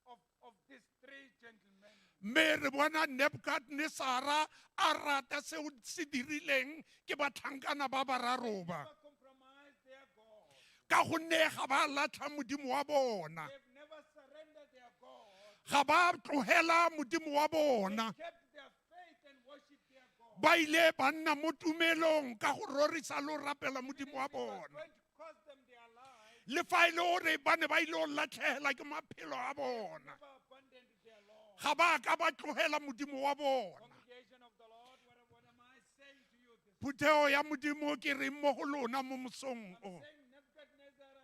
of these three gentlemen. Mme re bona Nebuchadnezzar a rata seo se dirileng ke batlhankana ba bararo ba. Never compromised their God. Ka gonne ga ba latlha Modimo wa bona. They've never surrendered their God. Ga ba tlogela Modimo wa bona. They kept their faith and worshiped their God. Ba ile ba nna mo tumelong ka go rorisa le go rapela Modimo wa It was bona. going to cost them their lives. Le fa e le gore ba ne ba ile go latlhegela ke maphelo a bona. Never abandoned their Lord. Ga ba ka ba tlogela Modimo wa bona. Congregation of the Lord, what am I saying to you this Phutheo ya Modimo, ke reng mo go lona mo mosong o? Saying Nebuchadnezzar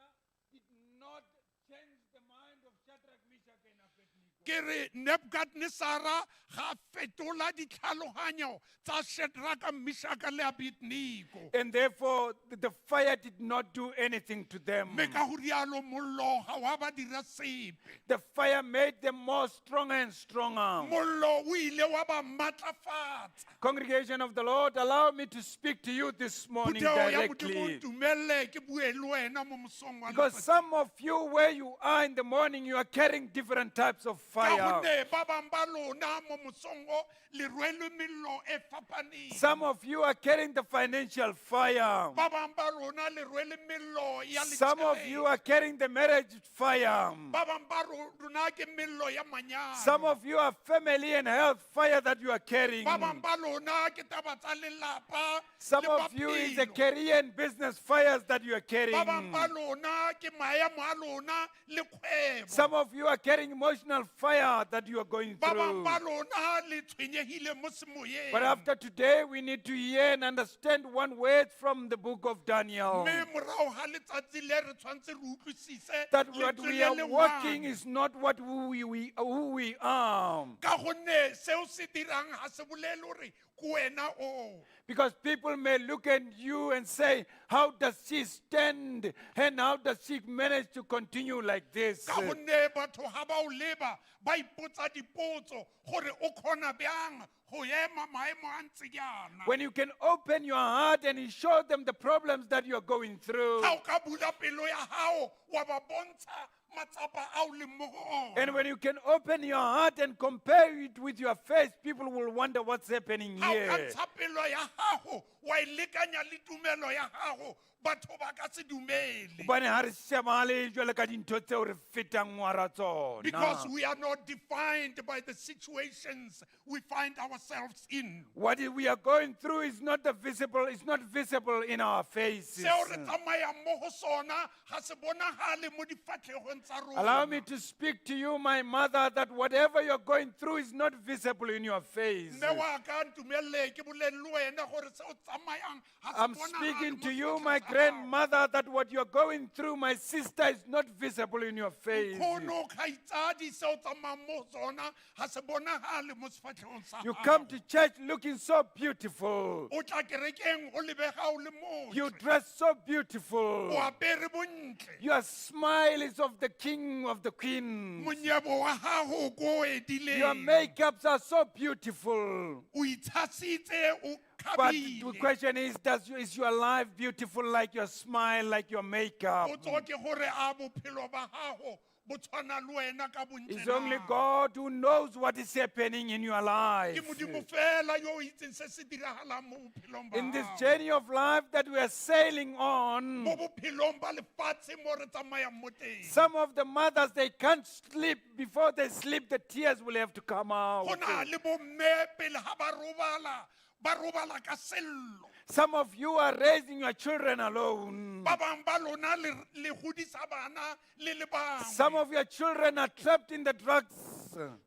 did not change the mind of Shadrach, Meshach, and Abednego. Ke re Nebukadnesara ga a fetola ditlhaloganyo tsa Shadraka, Meshaka le Abednego. And therefore, the fire did not do anything to them. Mme ka go rialo mollo ga wa ba dira sepe. The fire made them more stronger and stronger. Mollo o ile wa ba maatlafatsa. Congregation of the Lord, allow me to speak to you this morning Phutheo ya Modimo, directly. ntumelle ke bue le wena mo mosong wa Because letsatsi. some of you, where you are in the morning, you are carrying different types of Ka fire. gonne ba bangwe ba lona mo mosong o le rwele mello e fapaneng. Some of you are carrying the financial fire. Ba bangwe ba lona le rwele mello ya Some of you ditjhelete. are carrying the marriage fire. Ba bangwe ba rona ke mello ya manyalo. Some of you are family and health fire that you are carrying. Ba bangwe ba lona ke taba tsa lelapa Some le of you is the bophelo. career and business fires that you are carrying. Ba bangwe ba lona ke maemo a lona le kgwebo. Some of you are carrying emotional fire that you are going Ba bangwe through. ba lona le tshwenyehile mo semoyeng. But after today, we need to hear and understand one word from the book of Daniel. Mme morago ga letsatsi le re tshwanetse re utlwisise That what lentswe we le are le walking one. is not what who we are. Ka gonne seo se dirang ga se bolele gore ke wena o. Because people may look at you and say, "How does she stand? And how does she manage to continue like this?" Ka gonne batho ga ba o leba ba ipotsa dipotso gore o kgona bjang go ema maemo a ntse jaana. When you can open your heart and you show them the problems that you are going through. Ga o ka bula pelo ya gago wa ba bontsha matsapa a o leng mo go And ona. when you can open your heart and compare it with your face, people will wonder what's happening Ga o ka here. ntsha pelo ya gago wa e lekanya le tumelo ya gago, batho ba ka se dumele. Hobane ha re shebahale jwalo ka dintho tseo re fetang hara tsona. Because we are not defined by the situations we find ourselves in. What we are going through is not the visible, it's not visible in our faces. Seo re tsamayang mo go sona ga se bonagale mo difatlhegong tsa Allow rona. me to speak to you, my mother, that whatever you're going through is not visible in your face. Mme wa ka, ntumelle ke bolelle le wena gore se o tsamayang ga se I'm bonagale speaking mo to you, sefatlhegong my sa gago. grandmother, that what you're going through, my sister, is not visible in your face. Nkgono, kgaitsadi, se o tsamayang mo go sona ga se bonagale mo sefatlhegong sa You gago. come to church looking so beautiful. O tla kerekeng o lebega o le You motle. dress so beautiful. O apere bontle. Your smile is of the king of the queen. Monyebo wa gago ko o edileng. Your makeups are so beautiful. O itshasitse, o But the kgabile. question is, is your life beautiful like your smile, like your makeup? Potso ke gore a bophelo ba gago bo tshwana le wena ka bontle It's only na? God who knows what is happening in your life. Ke Modimo fela yo o itseng se se diragalang mo bophelong ba In this gago. journey of life that we are sailing on, Mo bophelong ba lefatshe mo re tsamayang mo teng. some of the mothers, they can't sleep. Before they sleep, the tears will have to come out. Go na le bomme pele ga ba robala, ba robala ka sello. Some of you are raising your children alone. Ba bangwe ba lona le godisa bana le le bangwe. Some of your children are trapped in the drugs.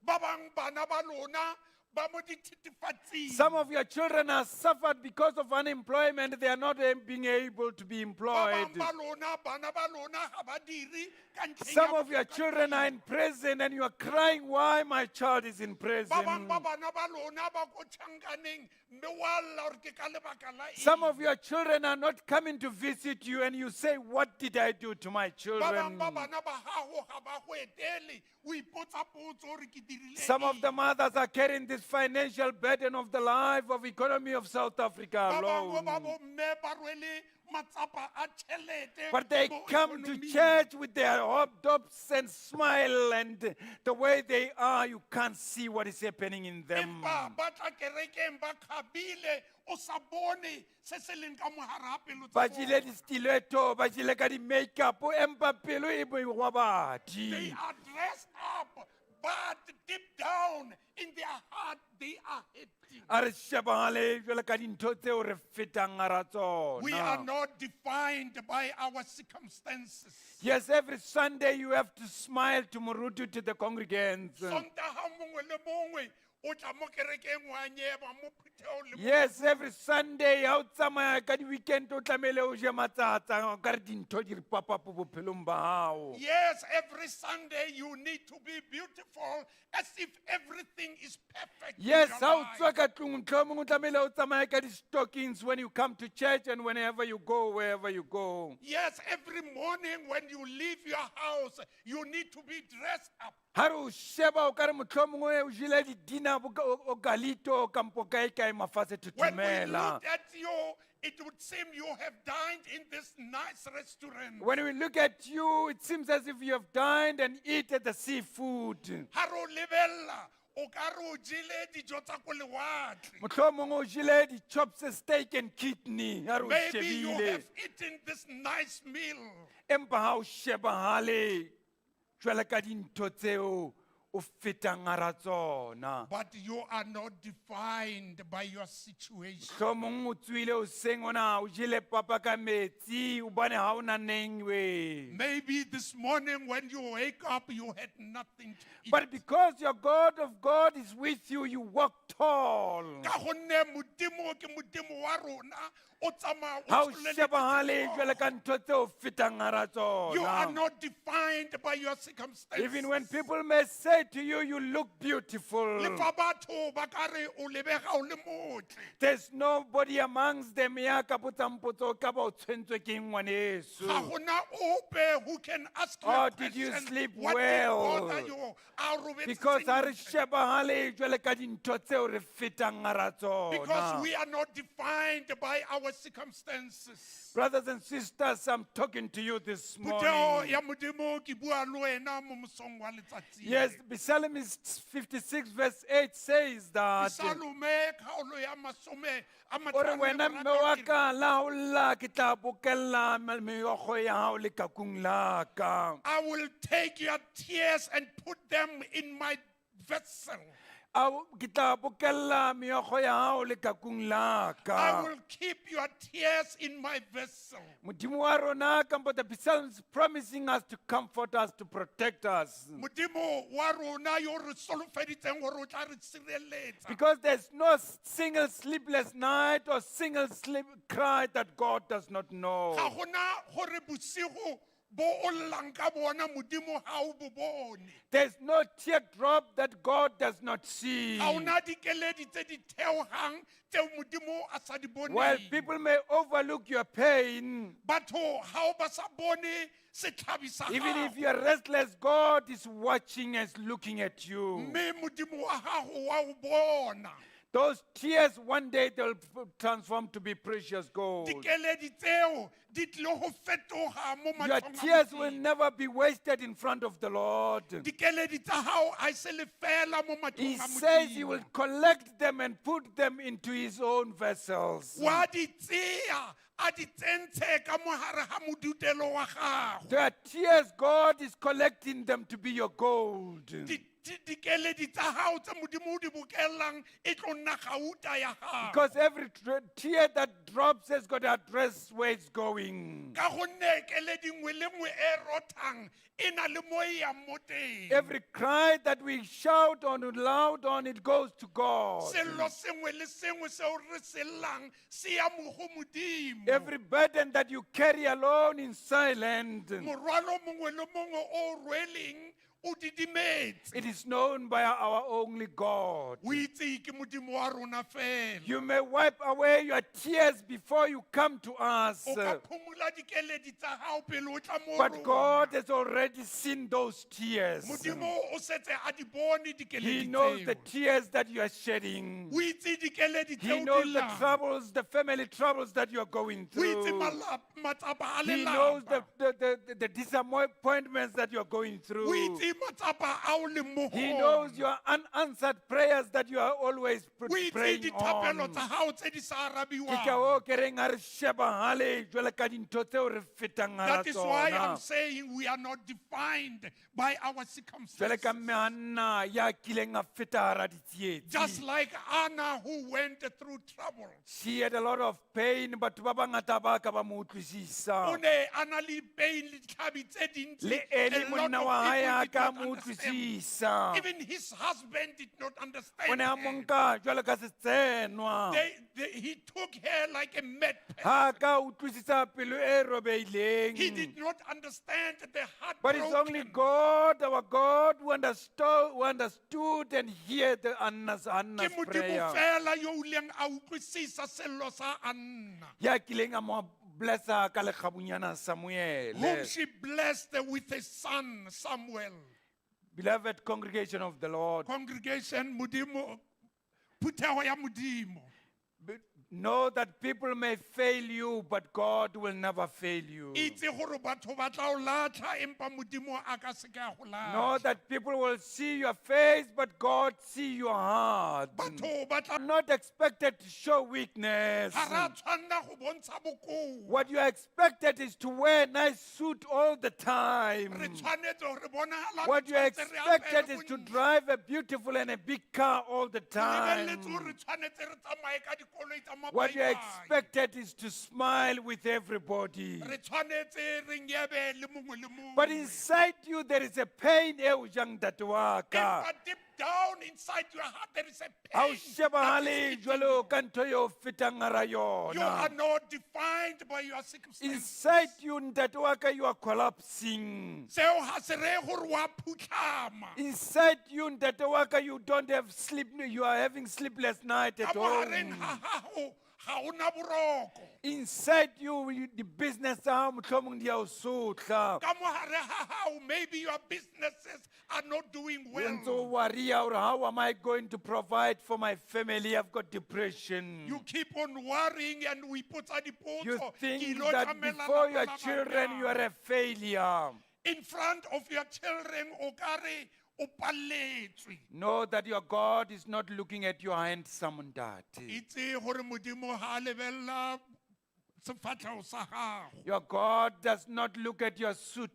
Ba bangwe bana ba lona ba mo dithethefatsing. Some of your children are suffered because of unemployment. They are not being able to be Ba employed. bangwe ba lona bana ba lona ga ba dire ka ntlheng Some ya of your botlhokatiro. children are in prison and you are crying, "Why my child is in Ba bangwe prison?" ba bana ba lona ba ko tšhankaneng mme wa lla gore ke ka lebaka la eng. Some of your children are not coming to visit you and you say, "What did I do to my Ba bangwe children?" ba bana ba gago ga ba go etele, o ipotsa potso gore ke dirile Some of eng. the mothers are carrying this financial burden of the life of economy of South Africa Ba bangwe ba alone. bomme ba rwele matsapa a tšhelete But they mo come to economing. church with their hobnobs and smile, and the way they are, you can't see what is happening in them. Empa ba tla kerekeng ba kgabile, o sa bone se se leng ka mogare ga pelo tsa Ba jele bona. di-stiletto, ba jele ka di-makeup, empa pelo e They boigwabadi. are dressed up. But deep down in their heart, they are hurting. A re shebahale jwalo ka dintho tseo re fetang hara We are tsona. Not defined by our circumstances. Yes, every Sunday you have to smile to moruti, to the congregants. Sontaga mongwe le mongwe o tla mo kerekeng wa nyeba mo phuthegong le mo- Yes, every Sunday ha o tsamaya ka di-weekend o tlamehile o je matsatsa o ka re dintho di re papapo bophelong ba hao. Yes, every Sunday you need to be beautiful as if everything is perfect in Yes, your ha o life. tswa ka tlung mohlomong o tlamehile o tsamaye ka di-stockings when you come to church and whenever you go, wherever you go. Yes, every morning when you leave your house, you need to be dressed up. Ha re o sheba o ka re mohlomongwe o jele di-dinner o kalito kampo kae kae mafatshe When we thothomela. look at you, it would seem you have dined in this nice restaurant. When we look at you, it seems as if you have dined and eat at the seafood. Ha re o lebella, o ka re o jele dijo tsa ko lewatle. Mohlomong o jele di-chops, steak and kidney ha re o Maybe you shebile. Have eaten this nice meal. Empa ha o shebahale jwale ka dintho tseo o fetang hara tsona. But you are not defined by your situation. Mohlomong o tswile hoseng ona o jele papa ka metsi hobane ha ona neng we. Maybe this morning when you wake up, you had nothing to eat. But because your God of God is with you, you walk tall. Ka gonne Modimo ke Modimo wa rona, o tsamaya o Ha o tsholeleditse shebahale letsoho. jwale ka ntho tseo fetang hara You are tsona. Not defined by your circumstances. Even when people may say to you, you look beautiful, Le fa batho ba ka re o lebega o le motle. there's nobody amongst them ya ka botsang potso ka ba o tshwentswe ke eng ngwaneso. Ga gona ope who can ask you a Oh, did you question, sleep what did well? bother you? A o robetse Because ha re sentle? shebahale jwale ka dintho tseo re fetang hara Because tsona. we are not defined by our circumstances. Brothers and sisters, I'm talking to you this Phuthego morning. ya Modimo, ke bua le wena mo mosong wa letsatsi. Yes, Psalmist 56 verse 8 says that. Salome kgaolo ya masome a O re matlhano le wena mme borataro wa e re, ka la ho lla ke tla bokella meokgo ya hao lekakung la ka. I will take your tears and put them in my vessel. Ke tla bokella meokgo ya hao lekakung la I ka. Will keep your tears in my vessel. Modimo wa rona kampo the Psalms promising us to comfort us, to protect us. Modimo wa rona yo re solofeditseng gore o tla re sireletsa. Because there's no single sleepless night or single sleep cry that God does not know. Ga gona gore bosigo bo o llang ka bona Modimo ga o bo bone. There's no teardrop that God does not see. Ga ona dikeledi tse di theogang tseo Modimo a sa di While boneng. people may overlook your pain, Batho ga o ba sa bone setlhabi sa even if gago, you are restless, God is watching and looking at you. Mme Modimo wa gago wa o bona. Those tears, one day they'll transform to be precious gold. Dikeledi tseo di tlile go fetoga mo Your matlhong a tears will Modimo. Never be wasted in front of the Lord. Dikeledi tsa gago a se lefela mo He matlhong a says he Modimo. will collect them and put them into his own vessels. Wa di tseya a di tsentshe ka mogare ga modutelo wa gago. Their tears, God is collecting them to be your gold. Dikeledi tsa gago tse Modimo o di bokellang e tlo nna gauta ya gago. Because every tear that drops has got to address where it's going. Ka gonne keledi nngwe le nngwe e rothang e na le mo e yang mo teng. Every cry that we shout on loud on, it goes to God. Sello sengwe le sengwe seo re se llang se ya mo go Modimo. Every burden that you carry alone in silence, Morwalo mongwe le mongwe o o rweleng o didimetse, it is known by our only God. O itse ke Modimo wa rona fela. You may wipe away your tears before you come to us, O ka phomola dikeledi tsa gago pele o tla mo but rona. God has already seen those tears. Modimo o setse a di bone He dikeledi knows the tseo. tears that you are shedding. O itse dikeledi He tseo di knows the llang. troubles, the family troubles that you are going O itse through. matsapa a He knows lelapa. the disappointments that you are going O through. itse itse matsapa a o leng mo go He ona. knows your unanswered prayers that you are always O itse praying dithapelo on. tsa gago tse di sa Ke ka arabiwang. hoo ke reng ha re shebahale jwalo ka dintho tseo re fetang hara That is why I'm tsona. saying we are not defined by our Jwale ka circumstances. mme Anna ya kileng a feta hara ditsietsi. Just like Anna who went through troubles. She had a lot of pain, batho ba bangata ba ka ba mo O utlwisisa. ne a na le pain le ditlhabi tse dintsi. Le Eli A lot monna of wa hae people ha did ka not mo understand. utlwisisa. Even his husband did not O understand ne a mo her. nka jwalo ka setsenwa. He took her like a mad person. Ha ka utlwisisa pelo e He robehileng. did not understand the heart. But it's only God, our God, who understood and heard the Anna's, Ke Anna's Modimo prayer. fela yo o ileng a utlwisisa sello sa Anna, Ya kileng a mo blessa ka lekgabunyana Samuel. whom she blessed with a son, Samuel. Beloved congregation of the Lord, Congregation Modimo, phuthego ya Modimo. Know that people may fail you, but God will never fail you. Itse gore batho ba tla o latlha empa Modimo a ka se ke a go Know latlha. that people will see your face, but God see your heart. Batho ba tla Not expected to show weakness. ga ra tshwanna go bontsha bokoa. What you are expected is to wear nice suit all the Re time. tshwanetse gore bonagala re What you are tshwanetse re apere expected is to bontle. drive a beautiful and a big car all the Re time. lebelletse hore re tshwanetse re tsamaye ka dikoloi tsa What you are mabaibai. expected is to smile with everybody. Re tshwanetse re nyebe le mongwe le mongwe. But inside you there is a pain e o jang ntate wa ka. Empa deep down inside your heart there is a Ha o pain that is shebahale eating jwalo you. ka ntho eo fetang hara You are yona. not defined by your circumstances. Inside you ntate wa ka you are collapsing. Seo ha se reye gore wa phutlhama. Inside you ntate wa ka you don't have sleep, you are having sleepless night Ka at mogareng home. ga gago ga o na boroko. Inside you, the business tsa hao mohlomong di a o sotla. Ka mogare ga gago maybe your businesses are not doing O ntse o well. worry-a hore how am I going to provide for my family? I've got depression. You keep on worrying and o ipotsa You dipotso. Ke think ilo that tlamela before lapa your la ka children you bjang? are a failure. In front of your children o ka re o palletswe. Know that your God is not looking at your handsome ntate. Itse gore Modimo ha a lebella sefatlhego sa gago. Your God does not look at your suit.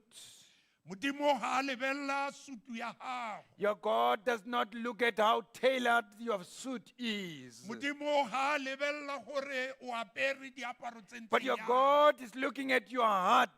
Modimo ha a lebella sutu ya gago. Your God does not look at how tailored your suit is. Modimo ha a lebella gore o apere diaparo tse But ntseng your jang. God is looking at your heart.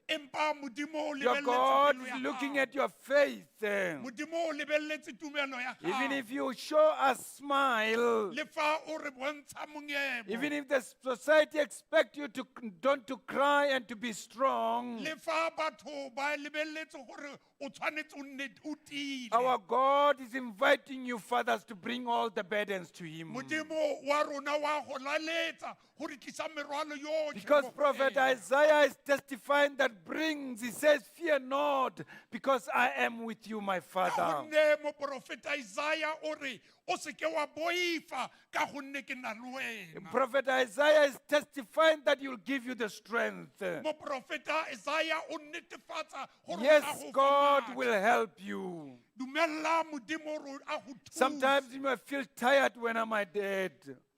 Empa Modimo o Your lebelletse God pelo is ya looking gago. at your faith. Modimo o lebelletse tumelo ya Even gago. if you show a smile, Le fa o re bontsha monyebo. even if the society expect you to don't to cry and to be strong, Le fa batho ba lebelletse gore o tshwanetse o nne o tiile. our God is inviting you, fathers, to bring all the burdens to Him. Modimo wa rona wa go laletsa gore tlisa merwalo yotlhe Because mo go Prophet ena. Isaiah is testifying that brings, he says, "Fear not, because I am with you, my Ka Father." gonne moporofeta Isaiah o re o seke wa boifa ka gonne ke na le wena. Prophet Isaiah is testifying that he will give you the strength. Moporofeta Isaiah o netefatsa gore o tla Yes, go fa God matla. will help you. Dumella Modimo gore a go thuse. Sometimes you may feel tired when am I dead.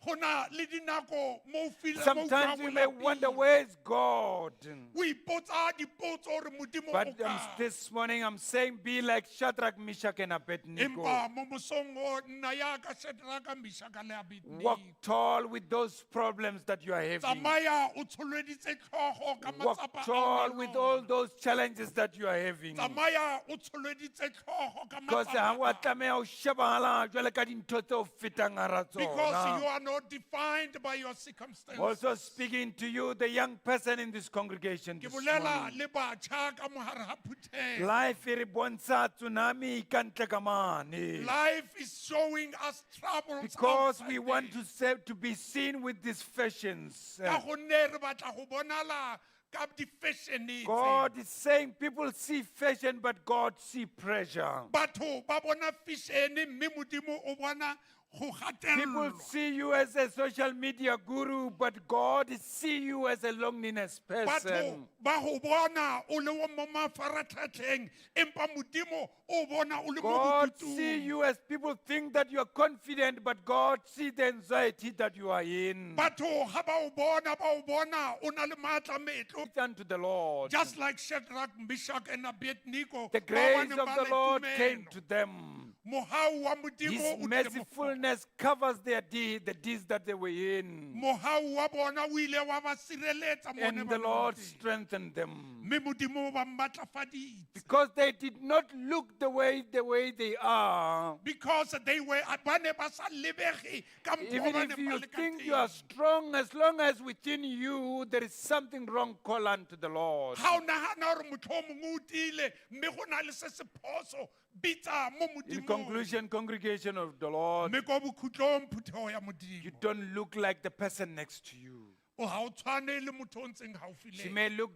Go na le dinako mo o mo o Sometimes utlwang you o may wonder, lapile. where is God? O ipotsa dipotso gore Modimo o But kae. this morning I'm saying, be like Shadrach, Meshach, and Abednego. Empa mo mosong o nna yaka Shadraka, Meshaka le Abednego. Walk tall with those problems that you are having. Tsamaya o tsholeditse tlhogo ka Walk matsapa a o tall nang with le all ona. those challenges that you are having. Tsamaya o tsholeditse tlhogo ka Because ha matsapa wa a. tlameha ho shebahala jwalo ka dintho tse o fetang hara Because you tsona. are not defined by your circumstances. Also speaking to you, the young person in this congregation Ke this bolela morning. le batjha ka mogare ga phuthego. Life e re bontsha tsunami ka ntle ka mane. Life is showing us troubles Because outside we want there. to say, to be seen with these fashions. Ka gonne re batla go bonala ka di-fashion tse. God is saying people see fashion, but God see pressure. Batho ba bona fashion mme Modimo o bona Go People gatelelwa. See you as a social media guru, but God see you as a loneliness Batho person. Ba go bona o le wa mo mafaratlhatlheng empa Modimo o bona o le mo God see bodutung. You as people think that you are confident, but God see the anxiety that you are in. Batho ga ba o bona ba o bona o na le maatla metlo. Unto the Lord. Just like Shadrach, Meshach and Abednego, The ba ba grace neng of ba the le Lord came tumelo. To them. Mohau wa Modimo His o tlile mo- mercifulness covers their deed, the deeds that they were in. Mohau wa bona o ile wa ba sireletsa mo ne And ba the leng Lord teng. Strengthened them. Mme Modimo o ba matlafaditse. Because they did not look the way they are. Because they were ba ne ba sa lebege ka mokgwa Even ba if neng ba you le ka think teng. you are strong, as long as within you there is something wrong, call unto the Lord. Ga o nagana gore motho o mongwe o tiile mme go na le se se phoso bitsa mo In Modimong. conclusion, congregation of the Lord, Mme ko bokhutlong phuthego ya you Modimo don't look like the person next to you. O ga o tshwane le motho o ntseng gaufi le She ena. may look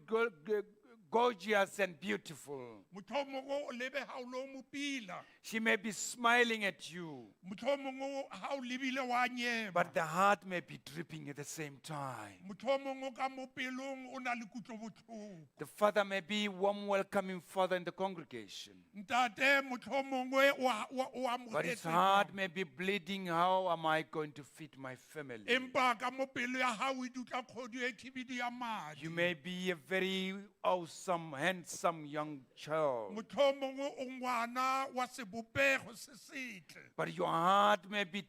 gorgeous and beautiful. Motho o mongwe o lebe ga o le o mo pila. She may be smiling at you, Motho o mongwe ga o lebile wa nyema. But the heart may be dripping at the same time. Motho o mongwe ka mo pelong o na le kutlobotlhoko. The father may be warm, welcoming father in the congregation, Ntate motho o mongwe o but his amogetse heart may be bleeding. How am I going to feed my family? Empa ka mo pelo ya gago e dutla kgodu e khibidu ya madi. You may be a very awesome, handsome young child, Motho o mongwe o ngwana wa sebopego se setle but your heart may be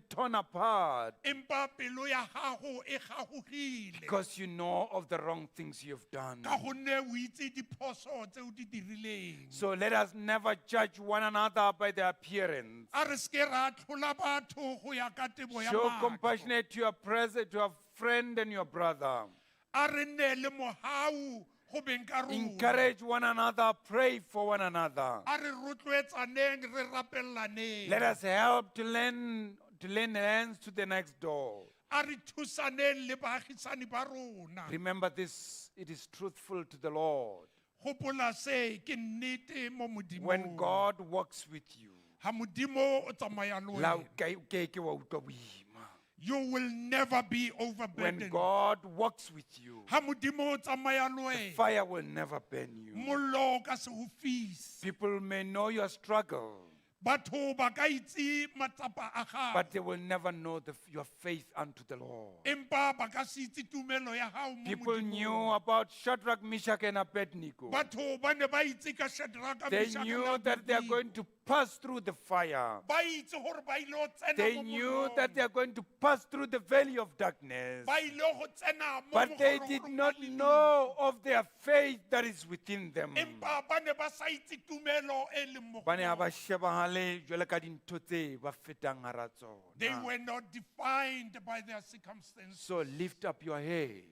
torn apart empa pelo ya gago e gagogile because you know of the wrong things you've done. Ka gonne o itse diphoso tse o di dirileng. So let us never judge one another by their appearance. A re seke ra atlhola batho go ya ka tebo ya Show matlho. compassionate to your present, to your friend and your brother. A re nne le mohau go beng ka rona. Encourage one another, pray for one another. A re rotloetsaneng re rapellaneng. Let us help to lend hands to the next door. A re thusaneng le baagisani ba rona. Remember this, it is truthful to the Lord. Gopola se ke nnete mo When Modimong. God walks with you, Ha Modimo o tsamaya le la o wena, ke o ke ke wa utlwa boima. You will never be When overburdened. God walks with you, Ha Modimo o tsamaya le the wena, fire will never burn you. Mollo o ka se o fise. People may know your struggle, Batho ba ka itse matsapa a gago but they will never know your faith unto the Lord. Empa ba ka se itse tumelo ya gago mo People Modimong. Knew about Shadrach, Meshach, and Abednego. Batho ba ne ba itse ka Shadrach, They Meshach le knew that they are Abednego. going to pass through the fire. Ba itse gore ba ile go tsena They mo knew mollong. that they are going to pass through the valley of darkness. Ba ile go tsena mo But they did mogorogorong wa not lefifi. Know of their faith that is within them. Empa ba ne ba sa itse tumelo e leng mo go Ba ne ha ba bona. shebahale jwalo ka dintho tse ba fetang hara They tsona. Were not defined by their circumstances. So lift up your head.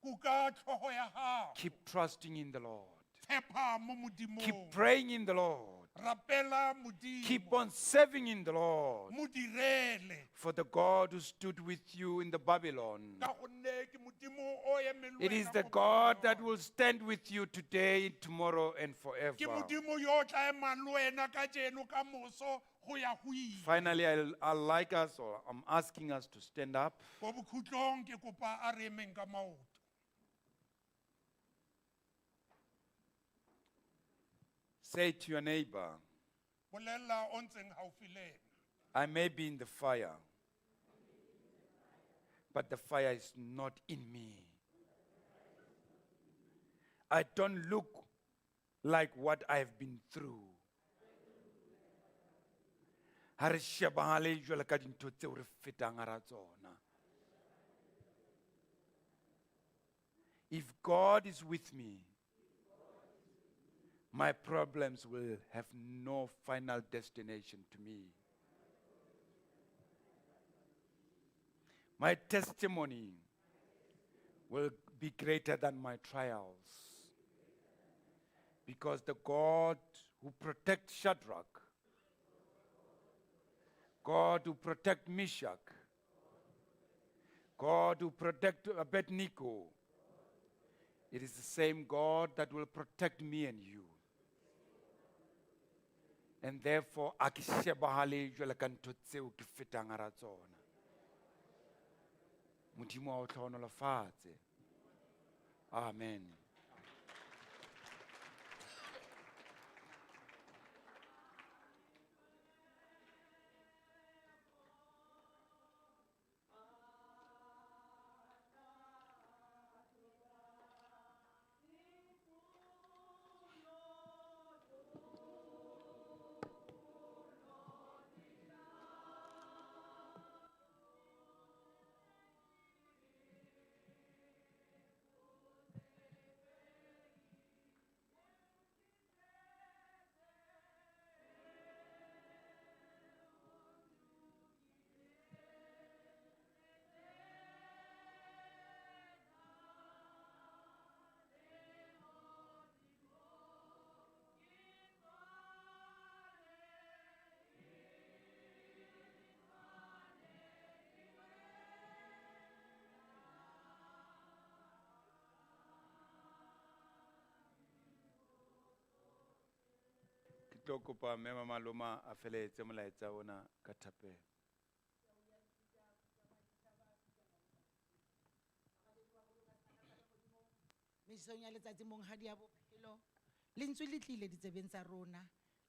Kuka tlhogo ya gago. Keep trusting in the Lord. Tshepa mo Keep Modimong. Praying in the Lord. Rapela Modimo. Keep on serving in the Lord. Mo direle. For the God who stood with you in the Babylon, Ka gonne ke Modimo o emeng le it is wena the ko God that Babylon. Will stand with you today, tomorrow, and Ke forever. Modimo yo o tla emang le wena kajeno ka moso go ya go ile. Finally, I like us, or I'm asking us to stand up. Ko bokhutlong ke kopa a re emeng ka maoto. Say to your neighbor, Bolella o ntseng gaufi le ena. I may be in the fire, but the fire is not in me. I don't look like what I've been through. Ha re shebahale jwalo ka dintho tseo re fetang hara tsona. If God is with me, my problems will have no final destination to me. My testimony will be greater than my trials. Because the God who protects Shadrach, God who protect Meshach, God who protect Abednego, it is the same God that will protect me and you. And therefore, a ke shebahale jwalo ka ntho tseo ke fetang hara tsona. Modimo a o hlohonolofatse. Amen. Ke tlo kopa mme Maloma a felehetse molaetsa ona ka thapelo. Mesong ya letsatsi monghadi ya bophelo, lentswe le tlile ditsebeng tsa rona,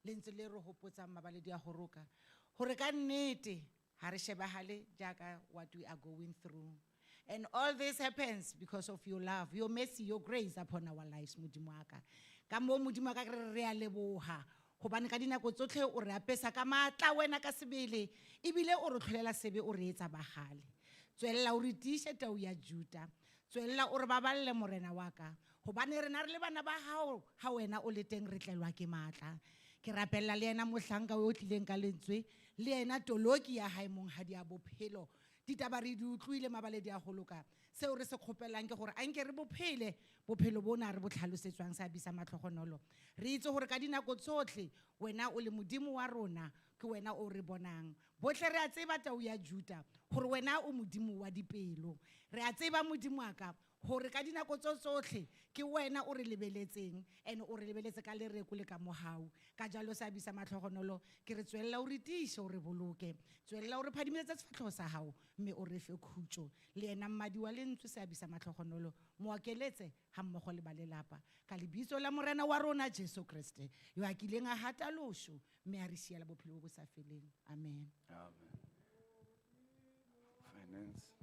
lentswe le re hopotsang mabaledi a ho roka, hore ka nnete ha re shebahale jaaka what we are going through. And all this happens because of your love, your mercy, your grace upon our lives, Modimo wa ka. Ka moo Modimo wa ka re re a leboha, hobane ka dinako tsotlhe o re apesa ka matla wena ka sebele, ebile o re tlholela sebe o re etsa bahale. Tswella o re tiise tau ya Juta, tswella o re baballe morena wa ka, hobane rena re le bana ba hao, ha wena o le teng re tlelwa ke matla. Ke rapella le yena mohlanka o tlileng ka lentswe, le yena toloki ya hae monghadi ya bophelo. Ditaba re di utlwile mabaledi a ho loka. Seo re se kgopelang ke hore a nke re bophele bophelo bona re bo tlhalosetswang sa bisa matlhogonolo. Re itse hore ka dinako tsotlhe wena o le Modimo wa rona, ke wena o re bonang. Bohle re a tseba tau ya Juta hore wena o Modimo wa dipelo. Re a tseba Modimo wa ka hore ka dinako tso tsotlhe ke wena o re lebeletseng, and o re lebeletse ka lereko le ka mohau. Ka jalo sa bisa matlhogonolo, ke re tswella o re tiise, o re boloke. Tswella o re phadimisetse sefatlhego sa hao, mme o re fe khutso. Le ena mmadi wa lentswe sa bisa matlhogonolo, mo akeletse ha mmogo le ba lelapa. Ka lebitso la Morena wa rona Jesu Kriste, yo a kileng a hata losho, mme a re siela bophelo bo bo sa feleng. Amen. Amen. Finance.